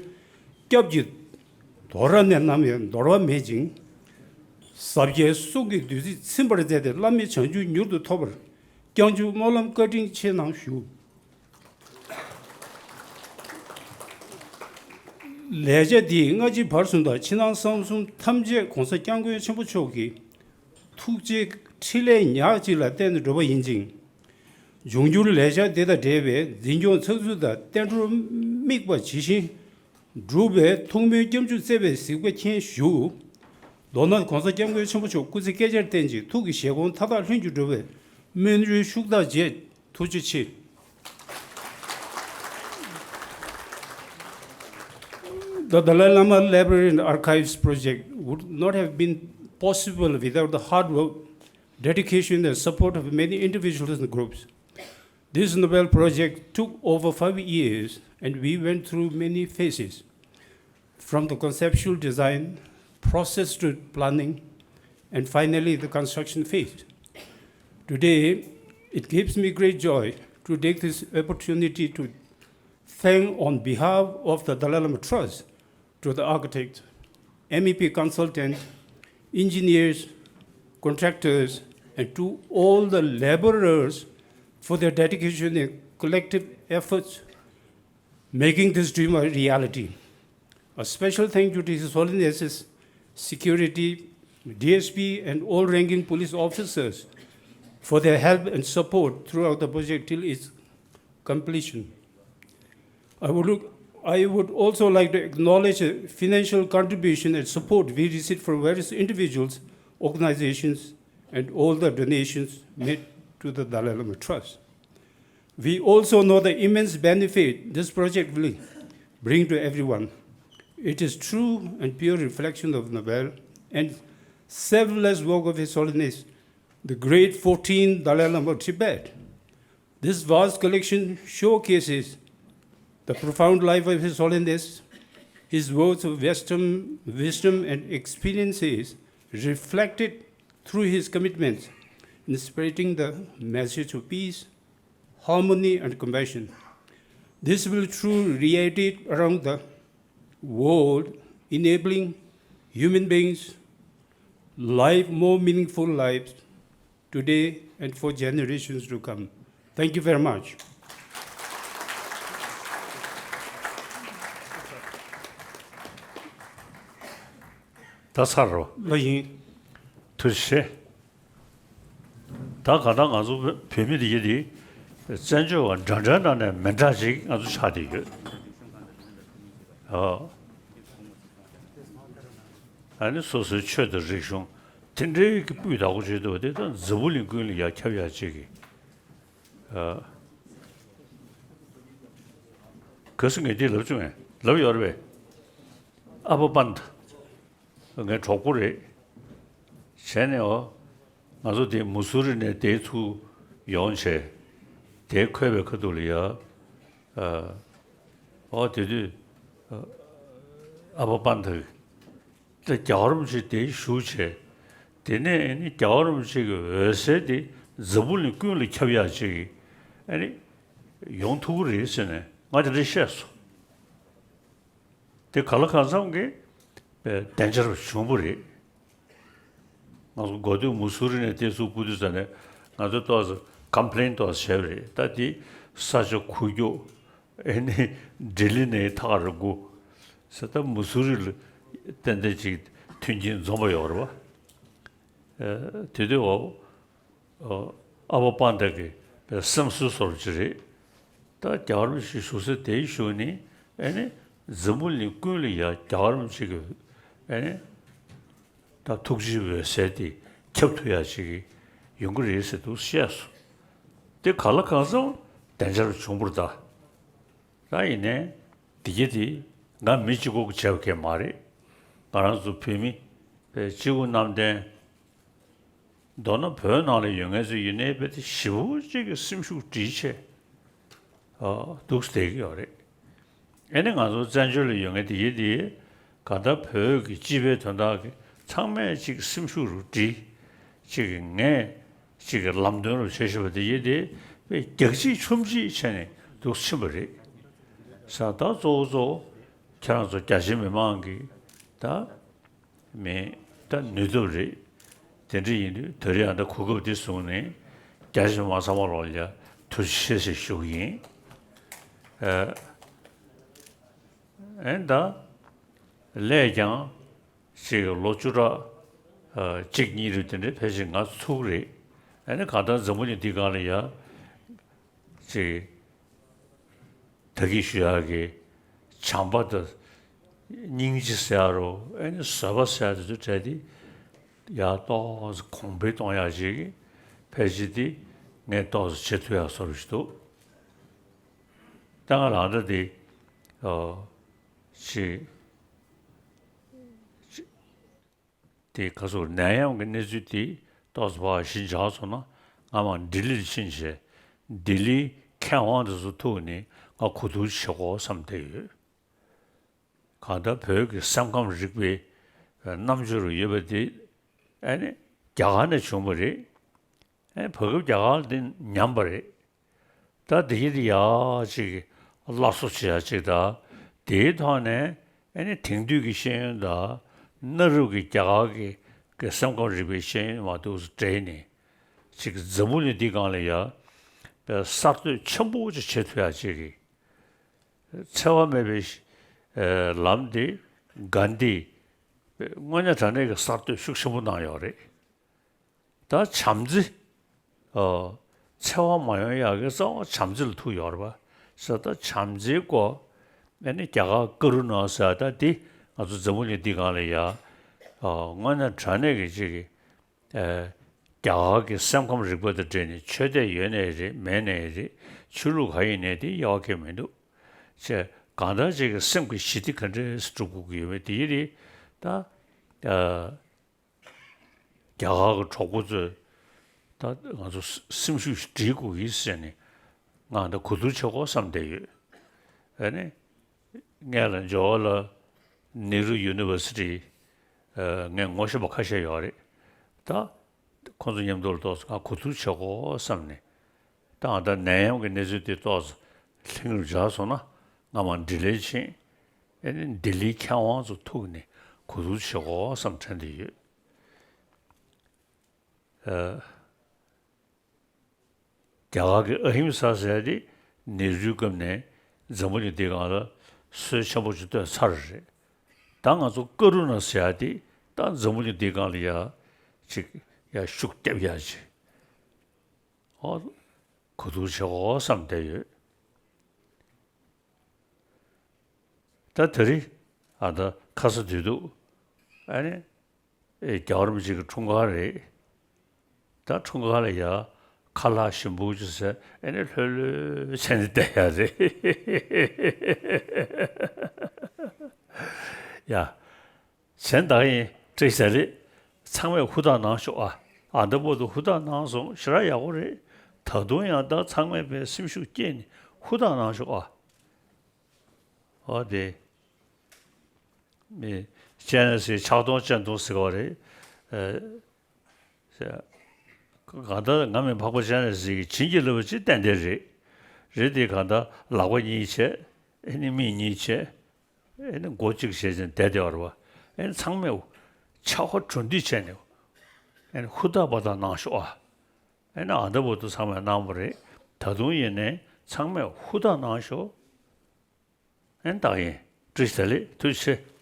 སྐྱབས་ཀྱི་དོ་ར་ནས་ནམ་ཡང་འདོར་བ་མེད་ཅིང་། ཟབ་རྒྱས་གསུང་གི་བདུད་རྩི་ཚིམ་པར་མཛད་དེ་བླ་མེད་བྱང་ཆུབ་མྱུར་དུ་ཐོབ་པར་བསྐྱང་ཆུབ་སྨོན་ལམ་བཀའ་དྲིན་ཆེ་གནང་ཞུ། ལས་བྱ་འདིས་སྔ་ཕྱི་བར་གསུམ་དང་ཕྱི་ནང་གསང་གསུམ་ཐམས་ཅད་གོང་ས་སྐྱབས་མགོན་ཆེན་པོ་མཆོག་གི་ཐུགས་རྗེ་ཕྲིན་ལས་ཉག་གཅིག་ལ་བརྟེན་ནས་འགྲུབ་པ་ཡིན་ཅིང་། འབྱུང་འགྱུར་ལས་བྱ་འདི་དང་འབྲེལ་བའི་འཛིན་སྐྱོང་ཚགས་ཚུད་དང་བསྟན་འགྲོར་དམིགས་པ་ཇི་བཞིན་སྒྲུབ་པའི་ཐུགས་སྨོན་སྐྱབས་འཇུག་བརྩེ་བའི་གཟིགས་པ་མཁྱེན་ཞུ། མདོར་ན་གོང་ས་སྐྱབས་མགོན་ཆེན་པོ་མཆོག་སྐུ་ཚེ་བསྐལ་བརྒྱར་བརྟན་ཅིང་ཐུགས་ཀྱི་བཞེད་དགོངས་མཐའ་དག་ལྷུན་གྱིས་འགྲུབ་པའི་སྨོན་འདུན་ཤུགས་དྲག་བཅས། ཐུགས་རྗེ་ཆེ། The Dalai Lama Library and Archives project would not have been possible without the hard work, dedication, and support of many individuals and groups. This noble project took over five years, and we went through many phases, from the conceptual design process to planning, and finally the construction phase. Today, it gives me great joy to take this opportunity to thank on behalf of the Dalai Lama Trust to the architect, M E P consultant, engineers, contractors, and to all the laborers for their dedication and collective efforts making this dream a reality. A special thank you to His Holiness's security, D S P, and all ranking police officers for their help and support throughout the project till its completion. I would, look, I would also like to acknowledge the financial contribution and support we received from various individuals, organizations, and all the donations made to the Dalai Lama Trust. We also know the immense benefit this project will bring to everyone. It is true and pure reflection of noble and selfless work of His Holiness, the great fourteenth Dalai Lama of Tibet. This vast collection showcases the profound life of His Holiness. His words of wisdom, wisdom and experiences reflected through his commitments, inspirating the message of peace, harmony, and compassion. This will truly radiate around the world, enabling human beings live more meaningful lives today and for generations to come. Thank you very much. ད་ཚར་རོ། ལོ་ཡིན། ཐུགས་རྗེ་ཆེ། ད་ག་ད་ང་ཚོ་བོད་མི་དེ་ཡི་དེ་བཙན་བྱོལ་བ་འདྲ་འདྲ་ནང་ནས་མི་འདྲ་ཞིག་ང་ཚོ་ཆགས་བསྡད་ཡོད། ཨ་ནི་སོ་སོའི་ཆོས་དང་རིག་གཞུང་དེ་འདྲའི་གི་སྤུས་དག་པོ་བྱེད་ཐུབ་པ་དེ་ད་འཛམ་བུ་གླིང་ཀུན་ལ་ཡར་ཁྱབ་ཡག་ཅིག་གི། ཨ། ག་ས་ངས་འདི་ལབ་བྱུང་ངས་ལབ་ཡོད་རེད་པས། ཨ་ཕ་པན་ད། ངའི་གྲོགས་པོ་རེད། བྱས་ནས་འོ། ང་ཚོ་དེ་མུ་སུ་རི་ནས་དེ་ཚུར་ཡོང་བྱས། དེ་འཁོད་པའི་ཁ་ཐུག་ལ་ཡ། ཨ། འོ་དེ་དུས། ཨ་ཕ་པན་ད། ད་རྒྱལ་བ་རིན་པོ་ཆེ་དེ་བཞུགས་བྱས། དེ་ནས་ཨ་ནི་རྒྱལ་བ་རིན་པོ་ཆེ་གི་འོད་ཟེར་དེ་འཛམ་བུ་གླིང་ཀུན་ལ་ཁྱབ་ཡག་ཅིག་གི་ཨ་ནི་ཡོང་ཐུབ་ཀྱི་རེད་ཟེར་ནས་ང་དེ་འདྲ་བཤད་སོང་། དེ་ག་ལ་གང་འཚམ་གྱི་བདེ་འཇགས་བྱུང་བ་རེད། ང་ཚོ་འགོ་སྟོད་མུ་སུ་རི་ནས་དེ་ཚུར་སྤོ་དུས་ཙ་ནས་ང་ཚོ་ཏོག་ཙམ་ཀམ་པི་ལེན་ཏོག་ཙམ་བྱས་པ་རེད། ད་དེ་ས་ཆ་ཁུག་ཀྱོག་ཨེ་ནི་ལྡི་ལི་ནས་ཐག་རིང་པོ། ས་ད་མུ་སུ་རི་ལ་ཏན་ཏན་ཅིག་མཐུན་རྐྱེན་འཛོམས་པ་ཡོད་རེད་བ། ཨ། དེ་དུས་འོ། ཨ་ཕ་པན་ད་གི་སེམས་གསོ་སོར་ཅིག་རེད། ད་རྒྱལ་བ་རིན་པོ་ཆེ་བཞུགས་ས་དེའི་གཞུག་ནི་ཨེ་ནི་འཛམ་བུ་གླིང་ཀུན་ལ་ཡ་རྒྱལ་བ་རིན་པོ་ཆེ་གི་ཨེ་ནི་ད་ཐུགས་རྗེའི་འོད་ཟེར་དེ་ཁྱབ་ཐུབ་ཡ་ཅིག་ཡོང་གི་རེད་ཟེར་འདུག་བཤད་སོང་། དེ་ག་ལ་གང་འཚམ་བདེ་འཇགས་བྱུང་བ་རེད་ད། ད་ཡིན་ནའི་དེ་གྱད་དེ་ང་མི་གཅིག་པོ་གིས་བྱས་པ་གང་ཡང་མ་རེད། ང་རང་ཚོ་བོད་མི་སྤྱི་བོ་གནམ་བསྟན། མདོར་ན་བོད་ནང་ལ་ཡོད་མཁན་ཚོ་ཡིན་ནའི་རྦད་དེ་ཞེ་པོ་ཅིག་གི་སེམས་ཤུགས་སྒྲིལ་བྱས། ཨ། འདུག་སེ་བསྡད་ཀྱི་ཡོད་རེད། ཨེ་ནི་ང་ཚོ་བཙན་བྱོལ་ལ་ཡོད་མཁན་དེ་ཡིན་དེ། གང་ལྟར་བོད་ཀྱི་སྤྱི་པའི་དོན་དག་གི་ཚང་མས་ཅིག་སེམས་ཤུགས་རུ་སྒྲིལ། ཅིག་གི་ངས་ཅིག་གི་ལམ་སྟོན་རུ་བྱེད་བཞིན་པ་དེ་ཡིན་དེ། དཔེ་རྒྱག་ཅིག་མཆོང་ཅིག་བྱས་ནས་འདུག་ཕྱིན་པ་རེད། ས་ད་གཙོ་བོ་གཙོ་བོ་ཁྱེད་རང་ཚོ་རྒྱ་ཆེ་མི་མང་གི་ད། མེད། ད་ནུས་སྟོབས་རེད། དེ་འདྲ་ཡིན་དུས་ད་རེས་ཨ་ད་གོ་སྐབས་འདི་བཟུང་ནས་རྒྱ་ཆེ་མི་མང་ཚང་མ་ལོག་ལ་ཡ་ཐུགས་རྗེ་ཆེ་ཞེས་ཞུ་གི་ཡིན། ཨ། ཨེ་ད། ལས་ཀྱང་ཅིག་ལོ་བཅུ་ཕྲག་ཨ་གཅིག་གཉིས་རེ་དེ་འདྲ་ཕལ་ཆེར་ང་ཚུགས་རེད། ཨ་ནི་གང་ལྟར་འཛམ་བུ་གླིང་འདི་སྒང་ལ་ཡ། ཅིག་ད་གིན་ཞུ་ཡག་གི་བྱམས་པ་དང་སྙིང་རྗེ་ཟེར་ཡག་རོ། ཨེ་ནི་བཟོད་པ་ཟེར་ཡག་དེ་ཚོ་སྤྲད་དེ་ཡར་ཏོག་ཙམ་གོང་འཕེལ་གཏོང་ཡག་ཅིག་གི་ཕལ་ཆེར་དེ་ངས་ཏོག་ཙམ་བྱེད་ཐུབ་ཡག་བཟོ་འདྲ་ཞིག་འདུག་ད་ང་རང་ད་དེ་ཨོ་ཅིག་དེ་ག་ཚོད་ནད་ཡམས་ཀྱི་གནས་ཚུལ་དེ་ཏོག་ཙམ་ཕར་ཞི་འཇགས་སོང་ན་ང་མར་ལྡི་ལིར་ཕྱིན་བྱས་ལྡི་ལིའི་མཁས་དབང་དེ་ཚོ་ཐུག་ནས་ང་གོ་བསྡུར་བྱེད་དགོས་བསམ་བསྡད་ཡོད། གང་ལྟར་བོད་ཀྱི་སེམས་ཁམས་རིག་པའི་རྣམ་དཔྱོད་རུ་ཡོད་པ་དེ་ཨ་ནི་རྒྱ་གར་ནས་བྱུང་བ་རེད། ཨ་ནི་བར་སྐབས་རྒྱ་གར་དེ་ཉམས་པ་རེད། ད་དེ་ཡིན་དེ་ཡག་ཅིག་སླར་གསོ་བྱེད་ཡག་ཅིག་དང་། དེའི་ཐོག་ནས་ཨ་ནི་དེང་དུས་ཀྱི་ཤེས་ཡོན་དང་གནའ་རབས་ཀྱི་རྒྱ་གར་གྱི་གི་སེམས་ཁམས་རིག་པའི་ཤེས་ཡོན་མ་འདུག་སེ་སྦྲེལ་ནས་ཅིག་འཛམ་བུ་གླིང་འདི་སྒང་ལ་ཡ་གསར་གཏོད་ཆེན་པོ་ཅིག་བྱེད་ཐུབ་ཡག་ཅིག་གི་འཚེ་བ་མེད་པའི་ལམ་དེ་གྷན་དྷི་དངོས་གནས་དྲང་གནས་ཀྱི་གསར་གཏོད་ཤུགས་ཆེན་པོ་གནང་ཡོད་རེད། ད་བྱམས་བརྩེ། ཨོ། འཚེ་བ་མ་ཡོང་ཡག་གི་རྩ་བ་བྱམས་བརྩེ་ལ་ཐུག་ཡོད་རེད་པ། ས་ད་བྱམས་བརྩེའི་སྐོར། ཨ་ནི་རྒྱ་གར་ཀ་རུ་ཎ་ཟེར་ད་འདི་ང་ཚོ་འཛམ་བུ་གླིང་འདི་སྒང་ལ་ཡ། ཨོ། དངོས་གནས་དྲང་གནས་ཀྱི་ཅིག་གི། ཨེ། རྒྱ་གར་གྱི་སེམས་ཁམས་རིག་པ་དང་འབྲེལ་ནས་ཆོས་དད་ཡོད་ནའི་རེད་མེད་ནའི་རེད། ཆོས་ལུགས་ག་ཡིན་ནའི་དེ་དབྱེ་བ་གང་ཡང་མི་འདུག་ཅེས་གང་ལྟར་ཅིག་གི་སེམས་ཀྱི་ཞི་བདེ་ག་འདྲས་སྒྲུབ་དགོས་ཀྱི་ཡོད་མེད་དེ་ཡིན་དེ། ད། ཨ། རྒྱ་གར་གྱི་གྲོགས་པོ་ཚོས་ད་ང་ཚོ་སེམས་ཤུགས་ཤིག་སྒྲིལ་དགོས་ཀྱི་ཟེར་ནས་ ང་འདི་གོ་བསྡུར་བྱེད་དགོས་བསམ་བསྡད་ཡོད། ཨ་ནི། སྔོན་ལ་ཇོ་ཝར་ལལ་ནེ་རུ་ཡུ་ནི་ཝར་སི་ཊི། ཨ། ངས་ངོ་ཤེས་པ་ཁ་ཤས་ཡོད་རེད། ད་ཁོང་ཚོ་མཉམ་དུ་ལ་ཏོག་ཙམ་ང་གོ་བསྡུར་བྱེད་དགོས་བསམ་ནས། ད་ང་ད་ནད་ཡམས་ཀྱི་གནས་ཚུལ་དེ་ཏོག་ཙམ་ལྷིང་རུ་འཇགས་སོང་ན་ང་མར་ལྡི་ལིར་ཕྱིན། ཨ་ནི་ལྡི་ལིའི་མཁས་དབང་ཚོ་ཐུག་ནས་གོ་བསྡུར་བྱེད་དགོས་བསམ་དྲན་བསྡད་ཡོད། ཨ། རྒྱ་གར་གྱི་ཨ་ཧིམ་ས་ཟེར་ཡ་དེ་ནེ་རུའི་སྐབས་ནས་འཛམ་བུ་གླིང་འདིའི་སྒང་ལ་སྲོལ་ཆེན་པོ་ཅིག་བཏོད་ཚར་རེད། ད་ང་ཚོ་ཀ་རུ་ན་ཟེར་ཡ་དེ་ད་འཛམ་བུ་གླིང་འདིའི་སྒང་ལ་ཡ་ཅིག་ཡ་ཤུགས་རྒྱབ་ཡ་ཅིག་ཨོ། གོ་བསྡུར་བྱེད་དགོས་བསམ་བསྡད་ཡོད། ད་དེ་རིང་ཨ་ད་ཁ་ས་དུས་དུ་ཨ་ནི། ཨེ། རྒྱལ་བ་རིན་པོ་ཆེ་གི་འཁྲུངས་སྐར་རེད། ད་འཁྲུངས་སྐར་ལ་ཡ་ཁ་ལག་ཞིམ་པོ་ཅིག་ཟས་ཨེ་ནི་ལྷོད་ལྷོད་བྱས་ནས་བསྡད་ཡ་རེད། ཡ། གཞན་དག་ཡིན་བཀྲ་ཤིས་བདེ་ལེགས། ཚང་མས་ཧུར་ཐག་གནང་ཤོག་ཨ། ཨ་འདི་བར་དུ་ཧུར་ཐག་གནང་སོང་ཞེ་དྲག་ཡག་པོ་རེད། ད་དུང་ཡང་ད་ཚང་མས་པའི་སེམས་ཤུགས་བསྐྱེད་ནས་ཧུར་ཐག་གནང་ཤོག་ཨ། ཨོ་དེ། མི། སྤྱན་རས་གཟིགས་ཕྱག་སྟོང་སྤྱན་སྟོང་ཟེར་བ་རེད། ཨ། ཟེར། གང་ལྟར་ང་མི་འཕགས་པ་སྤྱན་རས་གཟིགས་ཀྱིས་བྱིན་གྱིས་བརླབས་པ་ཅིག་ཏན་ཏན་རེད། རེད་དེ་གང་ལྟར་ལག་པ་གཉིས་བྱས། ཨེ་ནི་མིག་གཉིས་བྱས། ཨེ་ནི་མགོ་གཅིག་བྱས་ཅིང་བསྡད་བསྡད་པ་རེད་བ། ཨེ་ནི་ཚང་མས་ཕྱག་པ་གྲུ་འདེགས་བྱས་ནས་ཨེ་ནི་ཧུར་ཐག་པ་དང་གནང་ཤོག་ཨ། ཨེ་ནི་ཨ་འདི་བར་དུ་ཚང་མས་གནང་བ་རེད། ད་དུང་ཡིན་ནའི་ཚང་མས་ཧུར་ཐག་གནང་ཤོག་ཨེ་ནི་ད་ཡིན། བཀྲ་ཤིས་བདེ་ལེགས། ཐུགས་རྗེ་ཆེ།